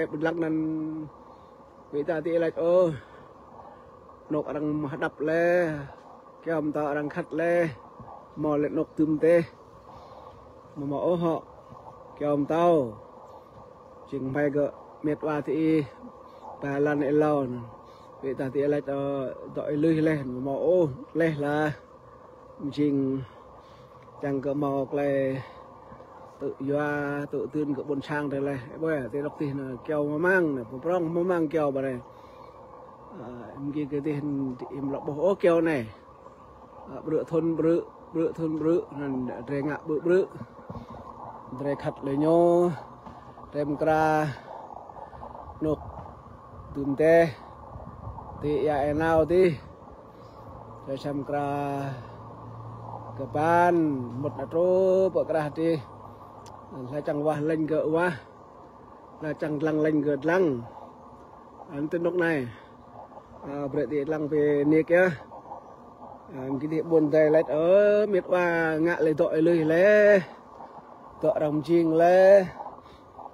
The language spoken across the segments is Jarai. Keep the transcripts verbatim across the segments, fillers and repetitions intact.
Ƀơi lăng anŭn ƀing ta ti laĭ ôh, anŏ arăng mơ̆ hơđăp lĕ, kyâo mơtâo arăng khăt lĕ, hmâo lĕ anŏ tŭm tĕh. Mơ̆ hmâo ôh hŏ, kyâo mơtâo. Jing hmâo gơ̆ mĕt wa ti ih, ba lăn ih lâo. Ƀing ta ti laĭ ôh, dŏ ih lui lĕ, mơ̆ hmâo ôh, lĕ lah. Jing čang kơ hmâo tơlơi tŭ yua, tŭ dưn kơ ƀôn sang tơlơi. Ƀơi ti lŏk tih anai kyâo mơmang anai, pơprong mơmang kyâo ƀơi anai. Ơ, ƀing gih kơ tih im lŏ ƀuh ôh kyâo anai. Ơ, brư̆ thŭn brư̆, brư̆ thŭn brư̆, anŭn drơi ngă brư̆ brư̆. Drơi khăt lĕ ñu, drơi mơkra, anŏ tŭm tĕh, ti ia ih nao tih. Drơi sang mơkra kơ ban, mŭt anŭn truh pơ krah tih. Hlơi čang wah lĕ gơ̆ wah. Hlơi čang dlăng lĕ gơ̆ dlăng. Anŭn tơ anŏ anai. Ơ, brơi ti dlăng pơ nik yơh. Ơ, gih dih ƀôn dai laĭ, ơ, mĕt wa ngă lĕ dŏ ih lui lĕ. Dŏ arăng mơjing lĕ.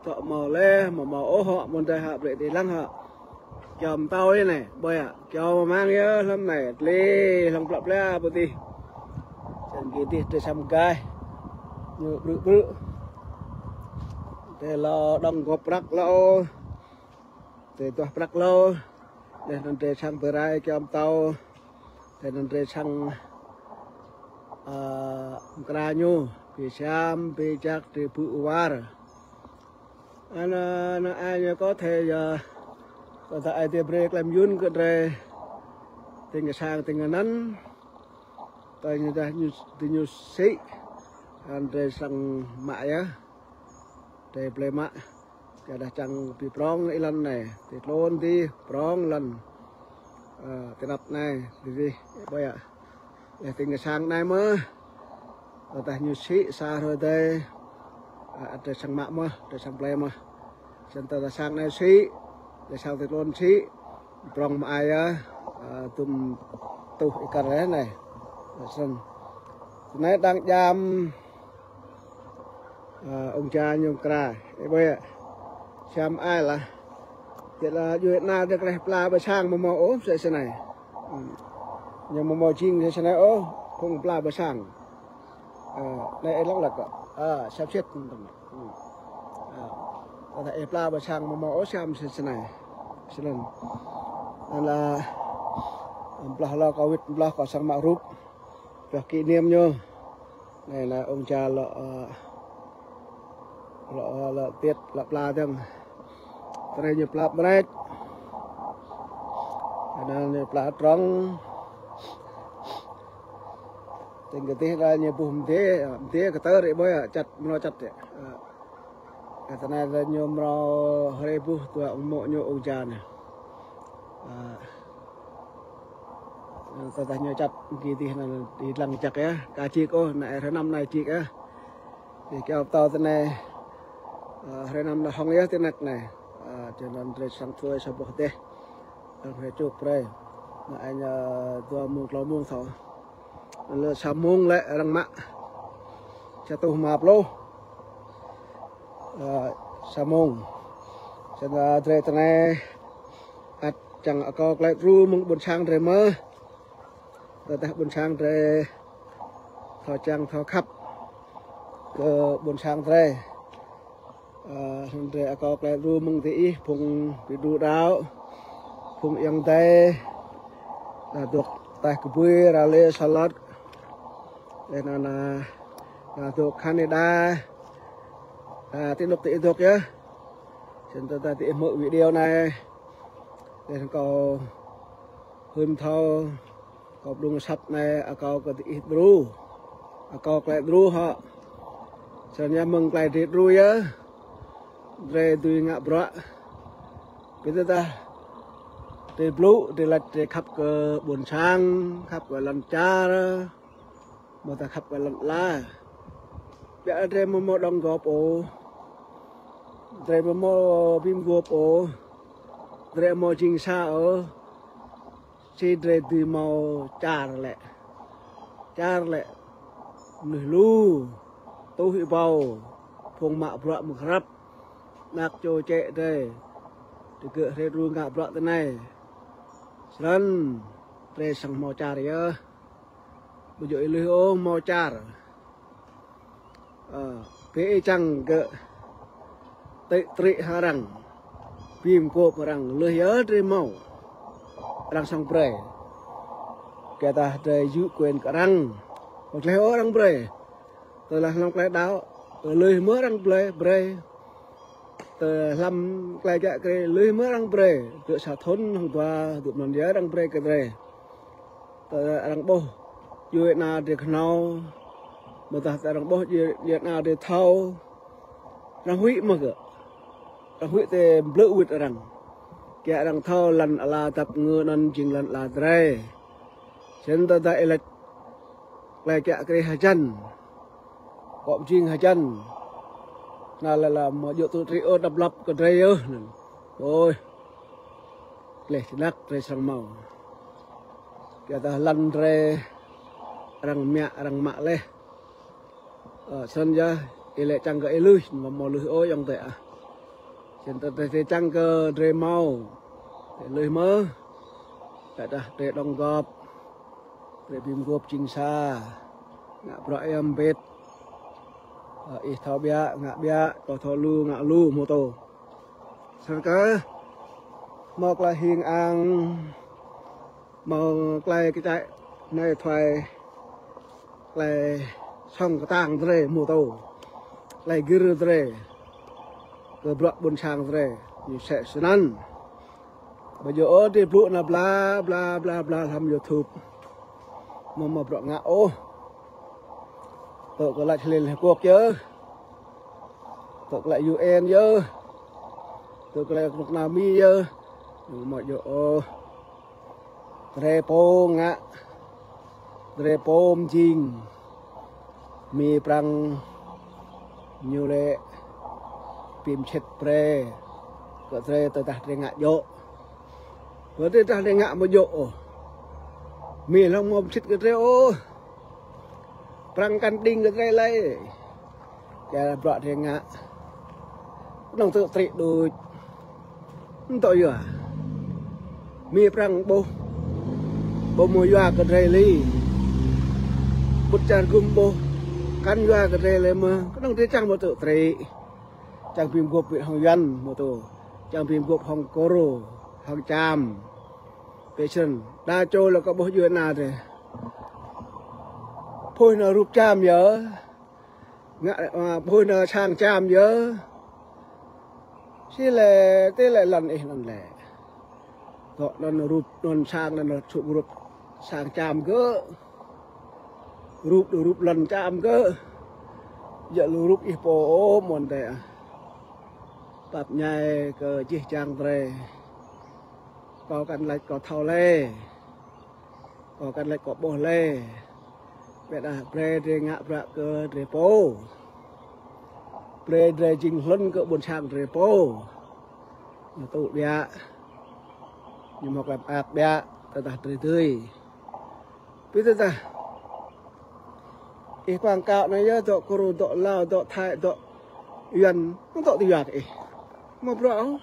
Dŏ hmâo lĕ, mơ̆ hmâo ôh hŏ, ƀôn dai hă, brơi ti lăng hă. Kyâo mơtâo anai, ƀơi hă, kyâo mơmang yơh, hlăm anai, tơlơi, hlăm plă plă, pơ tih. Čang gih dih, drơi sang mơgaih. Ñu brư̆ brư̆. Drơi lŏ đóng góp prăk lŏ. Drơi tuah prăk lŏ. Laih anŭn drơi sang bơrai kyâo mơtâo. Laih anŭn drơi sang, ơ, mơkra ñu. Pi siam, pi jak, drơi ƀu war. Anŭn, anŭn ai ñu kơ thê yơh. Kơ ta ai tê brơi klem yun kơ drơi. Tơ̆ng kơ sang tơ̆ng kơ anŭn. Tơ̆ng ñu dah ñu, tơ̆ng ñu sĭ. Anŭn drơi sang mă yơh. Drơi plơi mă. Kơ dah čang pơprong ih lăn anai. Ti tlôn ti prong lăn. Ơ, ti anăp anai. Ti dih. Ƀơi hă. Laih tơ̆ng kơ sang anai mơ̆. Tơdah ñu sĭ sa hrơi tơdơi. Ơ, ăt drơi sang mă mơ̆, drơi sang plơi mơ̆. Snăn tơdah sang anai sĭ, drơi sang ti tlôn sĭ, prong mă ai yơh, ơ, tŭm tuh ih kar lĕ anai. Snăn. Anai đang jam, ơ, ông cha ñu mơkra, ih ƀuh yơh. Siam ai lah. Tơdah djuai anai drơi kreh pla ƀơi sang mơ̆ hmâo ôh, msĕ snei. Hm. Ñu mơ̆ hmâo jing msĕ snei ôh, phung pla ƀơi sang. Ơ, anai ih lăng lăk kơ. Ơ, siap siap. Hm. Ơ, tơdah ih pla ƀơi sang mơ̆ hmâo ôh siam msĕ snei. Snăn. Anŭn lah, ơ, blah lŏ kơ wĭt, blah kơ sang mă rup. Pioh kỷ niệm ñu. Anai, anai ông cha lŏ, ơ, lŏ, ơ, lŏ tiet, lŏ pla dơ̆ng. Tơdơi ñu pla mret. Anai ñu pla trong. Tơ̆ng kơ tih anai ñu ƀuh mdê, mdê kơ tơrĭ ƀơi, čăt, mrâo čăt yơh. Ơ. Kơ tơnai tơ ñu mrâo hrơi ƀuh tơ̆ ung mô̆ ñu ung ja anai. Ơ, tơdah ñu čăt gih dih anŭn dlăng jak yơh, ka jik ôh, anai hrơi năm anai jik yơh. Dih kyâo pơtâo tơnai, ơ, hrơi năm anai hŏng yơh ti anăk anai. Ơ, tơnăn drơi sang tui sa boh dêh. Arăng hrơi čuk brơi. Anai ñu, ơ, dua mông, klâo mông thâo. Lĕ sa mông lĕ arăng mă. Sa rơtuh rơma pluh. Ơ, sa mông. Snăn, ơ, drơi tơnai ăt čang akâo tơlơi đru mơ̆ng ƀôn sang drơi mơ̆. Tơdah ƀôn sang drơi thâo čang thâo khăp kơ ƀôn sang drơi. Ơ, drơi akâo tơlơi đru mơ̆ng diih, phung ƀing đru đaŏ, phung ayŏng adơi, đa dŏ taih kơbui, ră lĕ salot, lĕ anŭn, đa dŏ Canada, đa ti anŏ ti ih dŏ yơh. Snăn tơdah diih hmư̆ video anai, lĕ kâo hưn thâo, kâo pơdrŭng asăp anai, akâo kơ diih đru. Akâo tơlơi đru hŏ. Snăn yơh mơ̆ng tơlơi drơi đru yơh. Drơi dưi ngă bruă. Ƀiădah drơi blŭ, drơi laĭ, drơi khăp kơ ƀôn sang, khăp kơ lŏn čar, mơ̆ ta khăp kơ lŏn ala. Biă drơi mơ̆ hmâo đóng góp ôh. Drơi mơ̆ hmâo bi mguôp ôh. Drơi mơ̆ hmâo jing sa ôh. Či drơi dưi hmâo čar lĕ. Čar lĕ mơnuih lu, tuh ih ƀâo, phung mă bruă mơ̆ng hrăp, anak čô čĕ drơi, Tơgơ̆ hrĕ ru ngă bruă tơ anai. Snăn, drei srăng hmâo čar yơh. Ƀu djơ̆ ih lui ôh hmâo čar. Ơ, bĕ ih čang gơ̆ tĭ trĭ hăng arăng. Bi mguôp arăng lui yơh drei hmâo. Arăng srăng brơi. Kơ tah drei yŭ quyền kơ arăng. Ƀu gleh ôh arăng brơi. Tơdah hlăm klei đăo, lui mơ̆ arăng brơi, brơi. Tơdah hlăm klei kiă kriê, lui mơ̆ arăng brơi. Gơ̆ sa thŭn hăng dua, dŭm anŭn yơh arăng brơi kơ drei. Tơdah arăng ƀuh djuê ana drei khnâo, ƀôdah tơdah arăng ƀuh djuê, djuê ana drei thâo, arăng huĭ mơ̆ gơ̆. Arăng huĭ tơ blư̆ wĭt arăng. Kiă arăng thâo lăn ala dăp ngơ anŭn jing lăn ala drei. Snăn tơdah ih laĭ klei kiă kriê hơjăn. Kŏ jing hơjăn. Anăn lĕ lăm mơ̆ djơ̆ tŭ tri ôh đăp lăp kơ drei yơh anăn. Ôi. Gleh snăk drei srăng hmâo. Kiă tah lăn drei arăng mă, arăng mă leh. Ơ, snăn yơh, ih lĕ čang kơ ih lui, mơ̆ hmâo lui ôh ayŏng adơi ah. Snăn tơdah drei čang kơ drei hmâo, drei lui mơ̆. Tơdah drei đóng góp, drei bi mguôp jing sa. Ngă bruă yơh mbĭt. Ơ, ih thâo ƀiă, ngă ƀiă, kâo thâo lu, ngă lu, mơ̆ tô. Snăn kơ, hmâo klei hing ang, hmâo klei kơčăi, anai thuai, klei sŏng kơtang drei, mơ̆ tô. Klei gĭr drei. Kơ bruă ƀuôn sang drei. Ñu sĕ snăn. Ƀu djơ̆ ôh drei blŭ anăn bla, bla, bla, bla, hlăm YouTube. Mơ̆ hmâo bruă ngă ôh. Tŏ kơ lač Liên Hợp Quốc yơh. Tŏ kơ lač U N yơh. Tŏ kơ lač kơnuk kơna Mi yơh. Mơ̆ hmâo djơ̆ ôh. Drei pô ngă. Drei pô mjing. Mi Prăng ñu lĕ bi msĭt brei kơ drei tơdah drei ngă djơ̆. Kơ drei tơdah drei ngă ƀu djơ̆ ôh. Mi hlŏng mơ̆ msĭt kơ drei ôh. Prăng kăn đing kơ drei lei. Kơ bruă drei ngă. Kơnơ̆ng tŭ tri đuč. Ntŏ yua. Mi Prăng ƀuh. Ƀu mơ̆ yua kơ drei lei. Ƀut čar gŭm ƀuh. Kăn yua kơ drei lei mơ̆. Kơnơ̆ng drei čang mơ̆ tŭ tri. Čang bi mguôp wĭt hŏng Yuăn mơ̆ tô. Čang bi mguôp hŏng Kôrô. Hŏng Čam. Pĕ snăn. Đa čô lĕ kơ ƀuh djuê ana drei. Phôi nao rup Čam yơh. Ngă, ơ, phôi nao sang Čam yơh. Si lĕ, tê lĕ lăn ih anăn lĕ. Tŏ anăn rup, anăn sang, anăn sŭk rup sang Čam gơ̆. Rup, rup lăn Čam gơ̆. Yơh lu rup ih pô ôh mơ̆n tê ah. Pap ñai kơ jih jang drei. Kâo kăn lač kâo thâo lei. Kâo kăn lač kâo ƀuh lei. Ƀiădah brei drei ngă bruă kơ drei pô. Brei drei jing hlŭn kơ ƀuôn sang drei pô. Ñu tŭ ƀiă. Ñu mơ̆ klăm ak ƀiă. Tơdah drei dưi. Bi tơdah. Ih quảng cáo anai yơh, dŏ Kôrô, dŏ Lao, dŏ Thái, dŏ Yuăn. Mơ̆ dŏ ti yua kơ ih. Mơ̆ bruă ôh.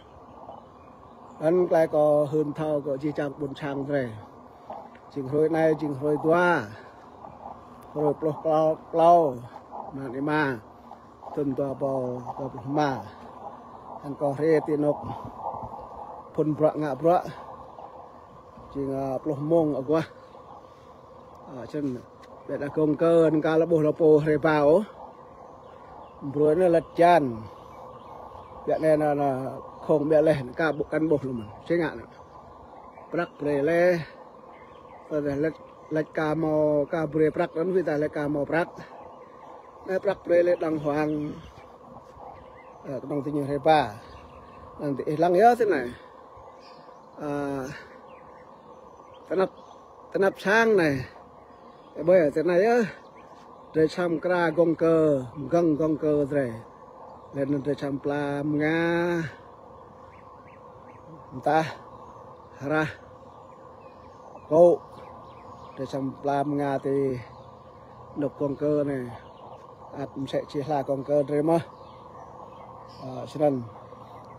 Anăn klei kâo hưn thâo kơ jih jang ƀuôn sang drei. Jing hruê anai, jing hruê dua. Hruê pluh klâo, klâo. Mlan êma. Thŭn dua êbâo dua pluh êma. Hăng kâo hriê ti anôk phŭn bruă ngă bruă. Jing, ơ, pluh mông aguah. Ơ, snăn. Ƀiădah gơ̆ng kơ anăn ka lŏ ƀuh lŏ pô hriê ba ôh. Bruă anei lăt čan. Ƀiădah anei anăn khŏng ƀiă leh, ka ƀu kăn ƀuh lu mơ̆n. Si ngă anăn. Prăk brei leh. Tơdah lač, lač ka hmâo, ka brei prăk anăn wĭt tơdah lač ka hmâo prăk. Anei prăk brei leh đang huang. Ơ, kơnơ̆ng ti ñu hriê ba. Anăn ti ih lăng yơh ti anei. Ơ, tơnap, tơnap sang anei. Ơ, ƀơi ti anei yơh. Drei săm kra gơ̆ng kơ, mgơ̆ng gơ̆ng kơ drei. Leh anăn drei săm pla mnga. Mtah, hrah, kô̆. Drei săm pla mnga ti anôk gơ̆ng kơ anei. Ăt msĕ si hla gơ̆ng kơ drei mơh. Ơ, snăn.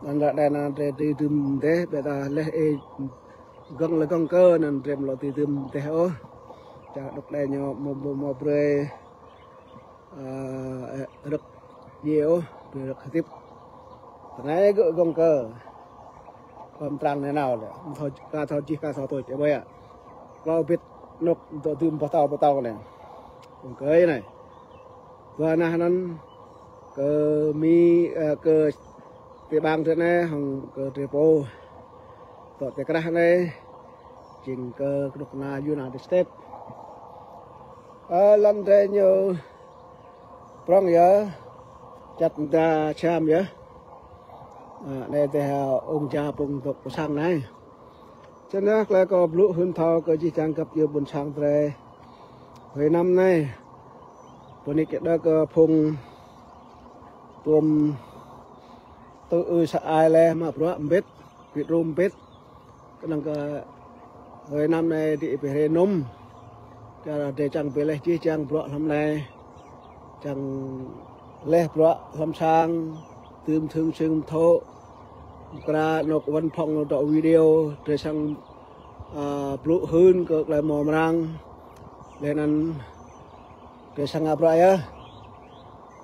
Anŭn ră anai anŭn drơi dưi dưm dêh, ƀiădah laih ih gơ̆ng lĕ gơ̆ng kơ anŭn drơi amâo lŏ dưi dưm dêh ôh. Čang đŏk anai ñu mơ̆, mơ̆, mơ̆ brơi, ơ, rơ̆k djiê ôh, brơi rơ̆k hơdip. Tơ anai gơ̆ gơ̆ng kơ. Kơ mơtrang anai nao lĕ. Thâo, ka thâo čih, ka thâo tuč, ơ ƀơi ah. Klâo bit anŏ dŏ dưm pơtâo pơtâo anai. Gơ̆ng kơ anai. Dua nah anŭn kơ Mi, ơ, kơ tơƀang drơi anai hăng kơ drơi pô. Dŏ tơ krah anai jing kơ kơnuk kơna United States. Ơ, lŏn drơi ñu prŏng yơh, čăt mơda čăm yơh. Ơ, anai tơ ung ja pung dŏ pơ sang anai. Čơnah tơlơi kâo blŭ hưn thâo kơ jih jang găp djuê ƀuôn sang drơi. Hrơi năm anai, pơnik kơ đa kơ phung tuôm tŭ ư sa ai lĕ mă bruă mbĭt, bĭt rum mbĭt. Kơnơ̆ng kơ hrơi năm anai dĭ pơ hrơi năm. Kơ drơi čang pơleh jih jang bruă hlăm anai. Čang leh bruă hlăm sang, dưm thưng sưng thŏ. Kra anŏ văn phòng anŏ dŏ video, drơi sang, ơ, blŭ hưn kơ tơlơi mơmrang. Leh anŭn drơi sang ngă bruă yơh.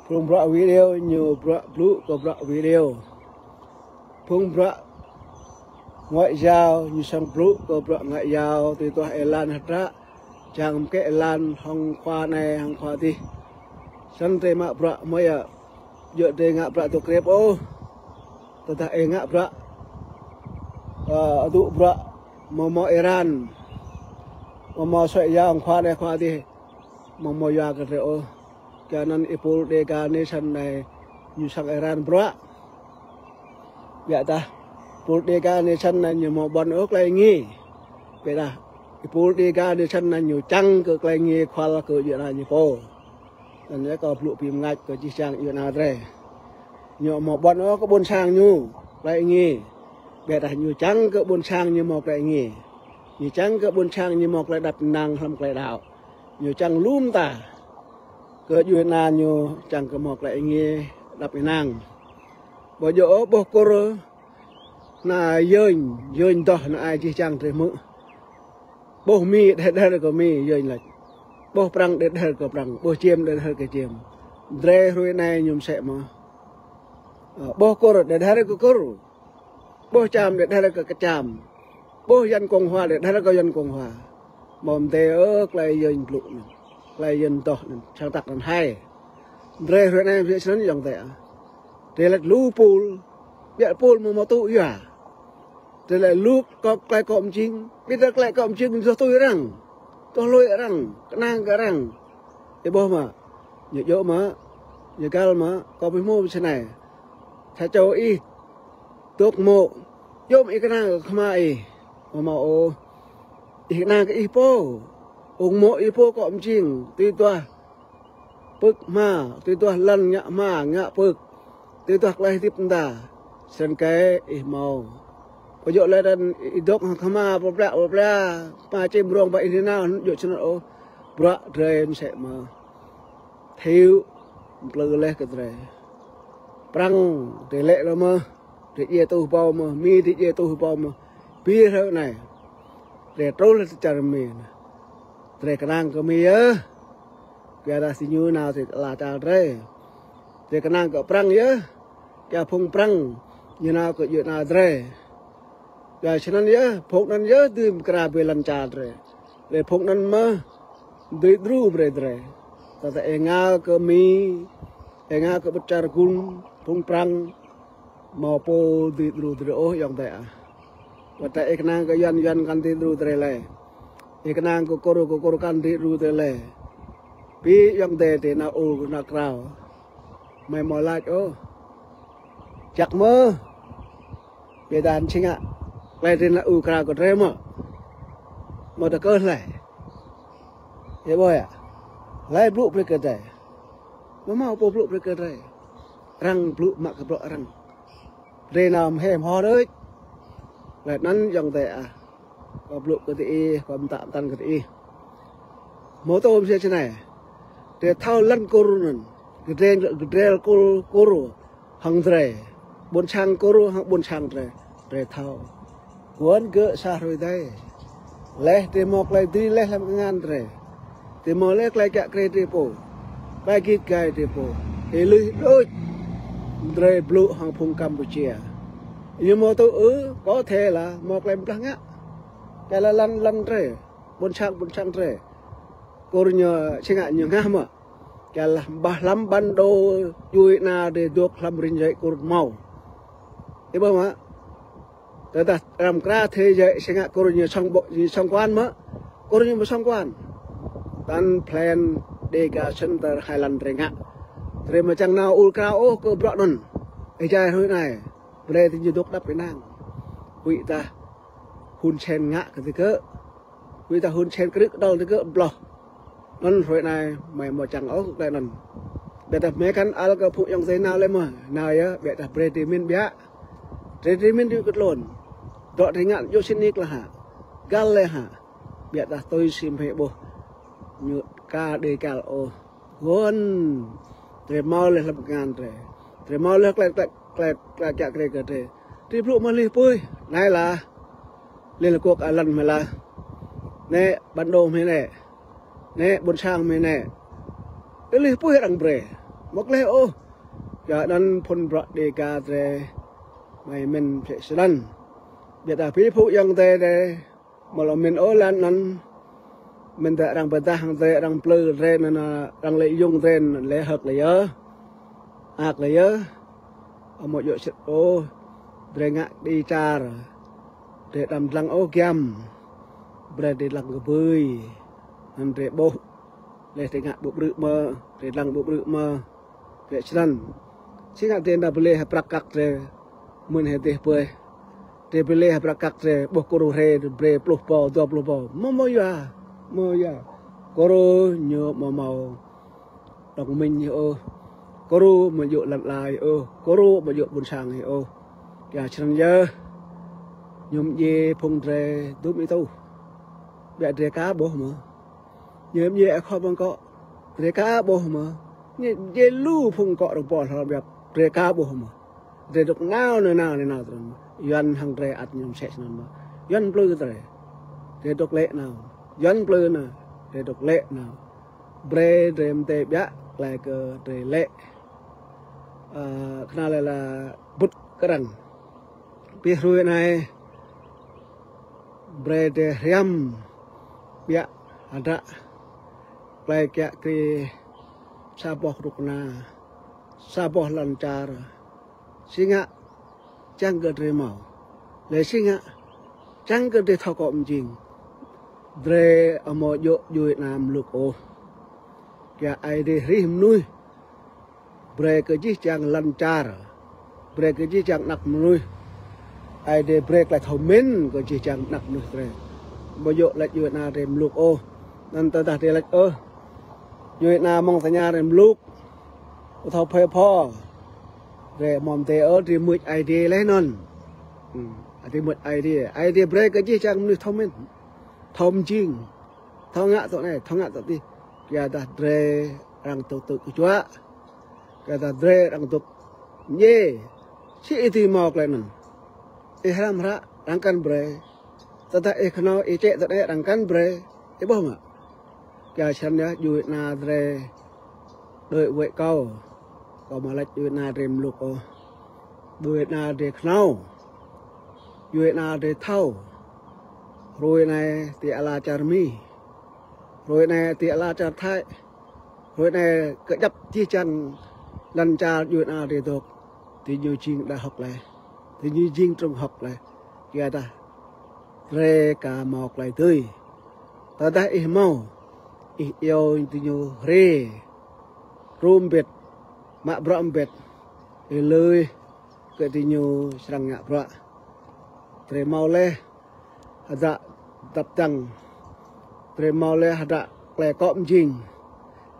Phung bruă video ñu bruă blŭ kơ bruă video. Phung bruă ngoại giao ñu sang blŭ kơ bruă ngoại giao, tui tuah êlan hơdră, čang mơkĕ êlan hăng khua anai hăng khua adih. Snăn drơi mă bruă mơ̆ yơh, djơ̆ drơi ngă bruă dŏ krep ôh. Tơdah ih ngă bruă, ơ, adŭ bruă mơ̆ mơ̆ Iran, mơ̆ mơ̆ ngoại giao hăng khua anai khua adih, mơ̆ mơ̆ yua kơ drơi ôh. Kơ anŭn ih pul Dega Nation anai ñu sang Iran bruă. Ƀiădah pul Dega Nation anai ñu mơ̆ ƀuăn ôh tơlơi ngi. Ƀiădah ih pul Dega Nation anai ñu čang kơ tơlơi ngi khual kơ djuê ana ñu pô. Anŭn yơh kâo blŭ bi mơngač kơ jih jang djuê ana drơi. Ñu mơ̆ ƀuăn ôh kơ ƀuôn sang ñu tơlơi ngi. Ƀiădah ñu čang kơ ƀuôn sang ñu mơ̆ tơlơi ngi. Ñu čang kơ ƀuôn sang ñu mơ̆ tơlơi đăp năng hlăm tơlơi đăo. Ñu čang lŏm ta. Kơ djuê ana ñu čang kơ mơ̆ tơlơi ngi đăp năng. Ƀu djơ̆ ôh ƀuh Kur, ană Yơñ, Yơñ dŏ ană ai jih jang drơi hmư̆. Ƀuh Mi đeh đer kơ Mi, Yơñ lač. Ƀuh Prăng đeh đer kơ Prăng, ƀuh Čim đeh đer kơ Čim. Drơi hrơi anai ñu msĕ mơ̆. Ơ, ƀuh Kur đeh đer kơ Kur. Ƀuh Čam đeh đer kơ Čam. Ƀuh Yuăn Cộng Hòa đeh đer kơ Yuăn Cộng Hòa. Mơ̆ mdê ơ tơlơi Yơñ blŭ anŭn. Tơlơi Yơñ dŏ anŭn. Sang tak anŭn hai. Drơi hrơi anai msĕ snăn ayŏng adơi ah. Drơi lač lu pul. Ƀiă pul mơ̆ mơ̆ tŭ yua. Drơi lač lu kơ tơlơi kơ mjing. Ƀiădah tơlơi kơ mjing ñu tui arăng. Tui lui arăng. Kơnang kơ arăng. Ih ƀuh mơ̆. Ñu djơ̆ mơ̆. Ñu găl mơ̆. Kâo ƀu hmâo msĕ anai. Sa čô ih dŏ mô̆, yôm ih kơnang kơ kơhma ih. Mơ̆ mơ̆ ôh. Ih kơnang kơ ih pô. Ung mô̆ ih pô kơ mjing, tui duah pưk hma, tui duah lăn ngă hma, ngă pưk, tui duah tơlơi hơdip mơda. Snăn kơ ih hmâo. Ƀu djơ̆ lĕ anŭn ih dŏ hăng kơhma, ƀlă ƀlă, ƀlă ƀlă, hma čim rông ƀă ih nao, djơ̆ snăn ôh. Bruă drơi msĕ mơ̆. Thâo, mplư leh kơ drơi. Prăng, drơi lĕ lŏ mơ̆, drơi djiê tuh ƀâo mơ̆, Mi drơi djiê tuh ƀâo mơ̆. Bi hrơi anai. Drơi truh leh tơ čar Mi anai. Drơi kơnang kơ Mi yơh. Kơ arăng si ñu nao tơ ala čar drơi. Drơi kơnang kơ Prăng yơh. Kơ phung Prăng. Ñu nao kơ djuê ana drơi. Yua snăn yơh, phung anăn yơh dưi mkra brơi lăn čar drơi. Lĕ phung anăn mơ̆ dưi đru brơi drơi. Tơdah ih ngă kơ Mi, ih ngă kơ ƀut čar gŭng, phung Prăng, mơ̆ pô dưi đru drơi ôh ayŏng adơi ah. Wăt tơdah ih kơnang kơ Yuăn, Yuăn kăn dưi đru drơi lĕ. Ih kơnang kơ Kur, kơ Kur kăn dưi đru drơi lĕ. Bi ayŏng adơi drơi nao ur nao krao. Mơi mơ̆ lač ôh. Čăk mơ̆. Ƀiădah či ngă. Tơlơi drơi nao ur krao kơ drơi mơ̆. Mơ̆ tơkơ hlơi. Ih ƀuh yơh. Hlơi blŭ brơi kơ drơi. Mơ̆ mơ̆ pô blŭ brơi kơ drơi. Arăng blŭ mă kơ bruă arăng. Drơi nao mơ̆ hĕ mơ̆ hŏ đôč. Laih anăn ayŏng adơi ah. Kâo blŭ kơ diih, kâo mtă mtăn kơ diih. Mơ̆ tơm msĕ snei. Drơi thâo lăn Kur anŭn. Gơdrel, gơdrel Kur, Kur hăng drơi. Ƀôn sang Kur hăng ƀôn sang drơi, drơi thâo. Guan gơ̆ sa hrơi dai. Laih drơi hmâo tơlơi dưi laih hlăm kơngan drơi. Drơi hmâo laih tơlơi kiă kriê drơi pô, tơlơi git gai drơi pô, ih lui đôč drơi blŭ hăng phung Campuchia. Ñu hmâo tŭ ư, có thể là hmâo tơlơi blah ngă. Kơ lŏn, lŏn drơi, ƀôn sang, ƀôn sang drơi. Kur ñu, či ngă ñu hngah mơ̆. Kơ lŏn ƀah hlăm bản đồ djuai ania drơi dŏ hlăm rĭng rai Kur hmâo. Ih ƀuh mơ̆. Tơdah răm kra thế giới či ngă Kur ñu song ƀô̆, ñu song quan mơ̆. Kur ñu ƀu song quan. Tăn plan Dega Center hai lăn drơi ngă. Drơi mơ̆ čang nao ur krao ôh kơ bruă anŭn. Ih jai hrơi anai. Brơi tơ ñu dŏ đăp ih năng. Huĭ tah Hun Sen ngă kơ tơ gơ̆. Huĭ tah Hun Sen krư̆ kơdăl tơ gơ̆ bloh. Anŭn hrơi anai mơi ƀu čang ôh tơlơi anŭn. Biă tah mơi kăn ăl kơ phung ayŏng adơi nao lĕ mơ̆. Nao yơh, biă tah brơi drơi min biă. Drơi drơi min djơ̆ kơ tlôn. Dŏ drơi ngă djơ̆ sĭt nik lah hă. Găl lĕ hă. Biă tah tui sim hĕ ƀuh. Ñu ka đe kal ôh. Guan. Drơi hmâo laih hlăm kơngan drơi. Drơi hmâo laih tơlơi, tơlơi, tơlơi, tơlơi kiă kriê kơ drơi. Drơi blŭ mơ̆ lih puih. Anai lah. Liên Hợp Quốc lăn mơi lah. Anai bản đồ mơi anai. Anai ƀôn sang mơi anai. Ih lih puih arăng brơi. Mơ̆ laih ôh. Yua anŭn phun bruă Dega drơi. Mơi min phe sơlan. Biă tah phi phung ayŏng adơi drơi. Mơ̆ lŏ min ôh lăn anŭn. Min tơ arăng pơdah hăng drơi, arăng plư drơi anŭn, arăng lĕ yŭng drơi anŭn, lĕ hơ̆k lĕ yơh. Ak lĕ yơh. Amâo djơ̆ sĭt ôh. Drơi ngă đĭ čar. Drơi đăm dlăng ôh giăm. Brơi drơi dlăng kơ bưi. Anŭn drơi ƀuh. Laih drơi ngă ƀu brư̆ mơ̆, drơi dlăng ƀu brư̆ mơ̆. Biă sơlan. Či ngă drơi nao pơlih hă prăk kăk drơi. Mơ̆n hĕ dêh puih. Drơi pơlih hă prăk kăk drơi, ƀuh Kur hrơi, brơi pluh pô, dua pluh pô. Mơ̆ mơ̆ yua, mơ̆ yua. Kur ñu mơ̆ hmâo đồng minh hĕ ôh. Kur mơ̆ djơ̆ lăn ala hĕ ôh. Kur mơ̆ djơ̆ ƀôn sang hĕ ôh. Yua sơlan yơh. Ñu mơdjai phung drơi dŭm ih tŭ. Biă drơi ka ƀuh mơ̆. Ñu mơdjai akŏ ƀơ̆ng akŏ. Drơi ka ƀuh mơ̆. Ñu mơdjai lu phung akŏ rơ̆ng pô hlâo biă. Drơi ka ƀuh mơ̆. Drơi dŏ nao, nao, nao, nao, nao tơrơ̆ng. Yuan hăng drơi ăt ñu mơsĕ sơnăn mơ̆. Yuan plư drơi. Drơi dŏ lĕ nao. Yuan plư nao. Drơi dŏ lĕ nao. Brơi drơi mơdjai biă, tơlơi kơ drơi lĕ. Ơ, kơnăl lĕ lah bŭt kơ arăng. Pih hrơi anai. Brơi drơi hriăm. Biă hơdră. Tơlơi kiă kriê. Sa boh rơnuk rơna. Sa boh lŏn čar. Či ngă čang kơ drơi hmâo. Lĕ či ngă čang kơ drơi thâo akŏ mơjing. Drơi amâo djơ̆ djuai ania mluk ôh. Kiă Aê Diê hrih mơnuih. Brơi kơ jih jang lŏn čar. Brơi kơ jih jang anăk mơnuih. Aê Diê brơi tơlơi thâo mĭn kơ jih jang anăk mơnuih drơi. Amâo djơ̆ laĭ djuai ania drơi mluk ôh. Anŭn tơdah drơi laĭ ôh. Djuai ania mơ̆ng tơña drơi mluk. Ƀu thâo phơi pho. Drơi mơ̆m tê ơ, drơi mưč Aê Diê laih anŭn. Hmm, drơi mưč Aê Diê. Aê Diê brơi kơ jih jang mơnuih thâo mĭn. Thâo mơjing. Thâo ngă tŏ anai, thâo ngă tŏ adih. Kiă tah drơi arăng dŏ tŭ kơčuă. Kiă tah drơi arăng dŏ ñê. Či ih dưi hmâo tơlơi anŭn. Ih hrăm hră, arăng kăn brơi. Tơdah ih kơnâo, ih čĕ tŏ anai, arăng kăn brơi. Ih ƀuh mơ̆. Kiă sơnăn yơh djuai ania drơi đuaĭ wơ̆t kâo. Kâo mă laĭ djuai ania drơi mluk ôh. Djuai ania drơi kơnâo. Djuai ania drơi thâo. Hrơi anai ti ala čar Mi. Hrơi anai ti ala čar Thái. Hrơi anai kơjăp jih jang lŏn čar djuai ania drơi dŏ. Ti ñu jing đa hŏk laih. Ti ñu jing trŭng hŏk laih. Kiă tah. Drơi ka hmâo tơlơi dưi. Tơdah ih hmâo, ih iâu diñu hrê, hrŭm bĕt, mă bruă bĕt, ih lui kơ diñu srăng ngă bruă. Drơi hmâo laih hơdră dăp dăng, drơi hmâo laih hơdră tơlơi akŏ mơjing.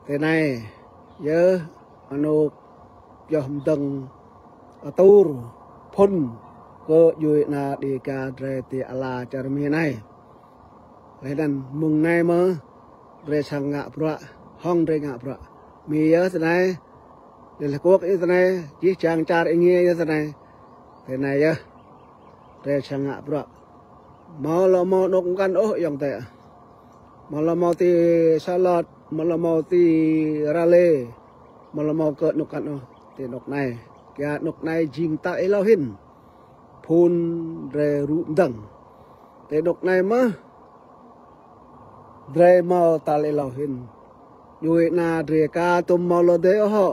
Tơ anai, yơh, anŭn pioh mơdơ̆ng atur phŭn kơ djuai ania Dega drơi ti ala čar Mi anai. Laih anŭn mơ̆ng anai mơ̆ drơi srăng ngă bruă, hŏng drơi ngă bruă. Mi yơh tơ anai, Liên Hợp Quốc yơh tơ anai, jih jang čar êngiê yơh tơ anai. Tơ anai yơh, drơi sang ngă bruă. Hmâo lŏ hmâo anŏ mơkăn ôh ayŏng adơi. Hmâo lŏ hmâo ti Salot, hmâo lŏ hmâo ti Raleigh, hmâo lŏ hmâo kơ anŏ mơkăn ôh. Tơ anŏ anai, kiăng anŏ anai jing tal êlâo hĭn. Phun drơi rŭ mdơ̆ng. Tơ anŏ anai mơh, drơi hmâo tal êlâo hĭn. Djuai ania drơi ka tŭm hmâo lŏ dơi ôh hŏ.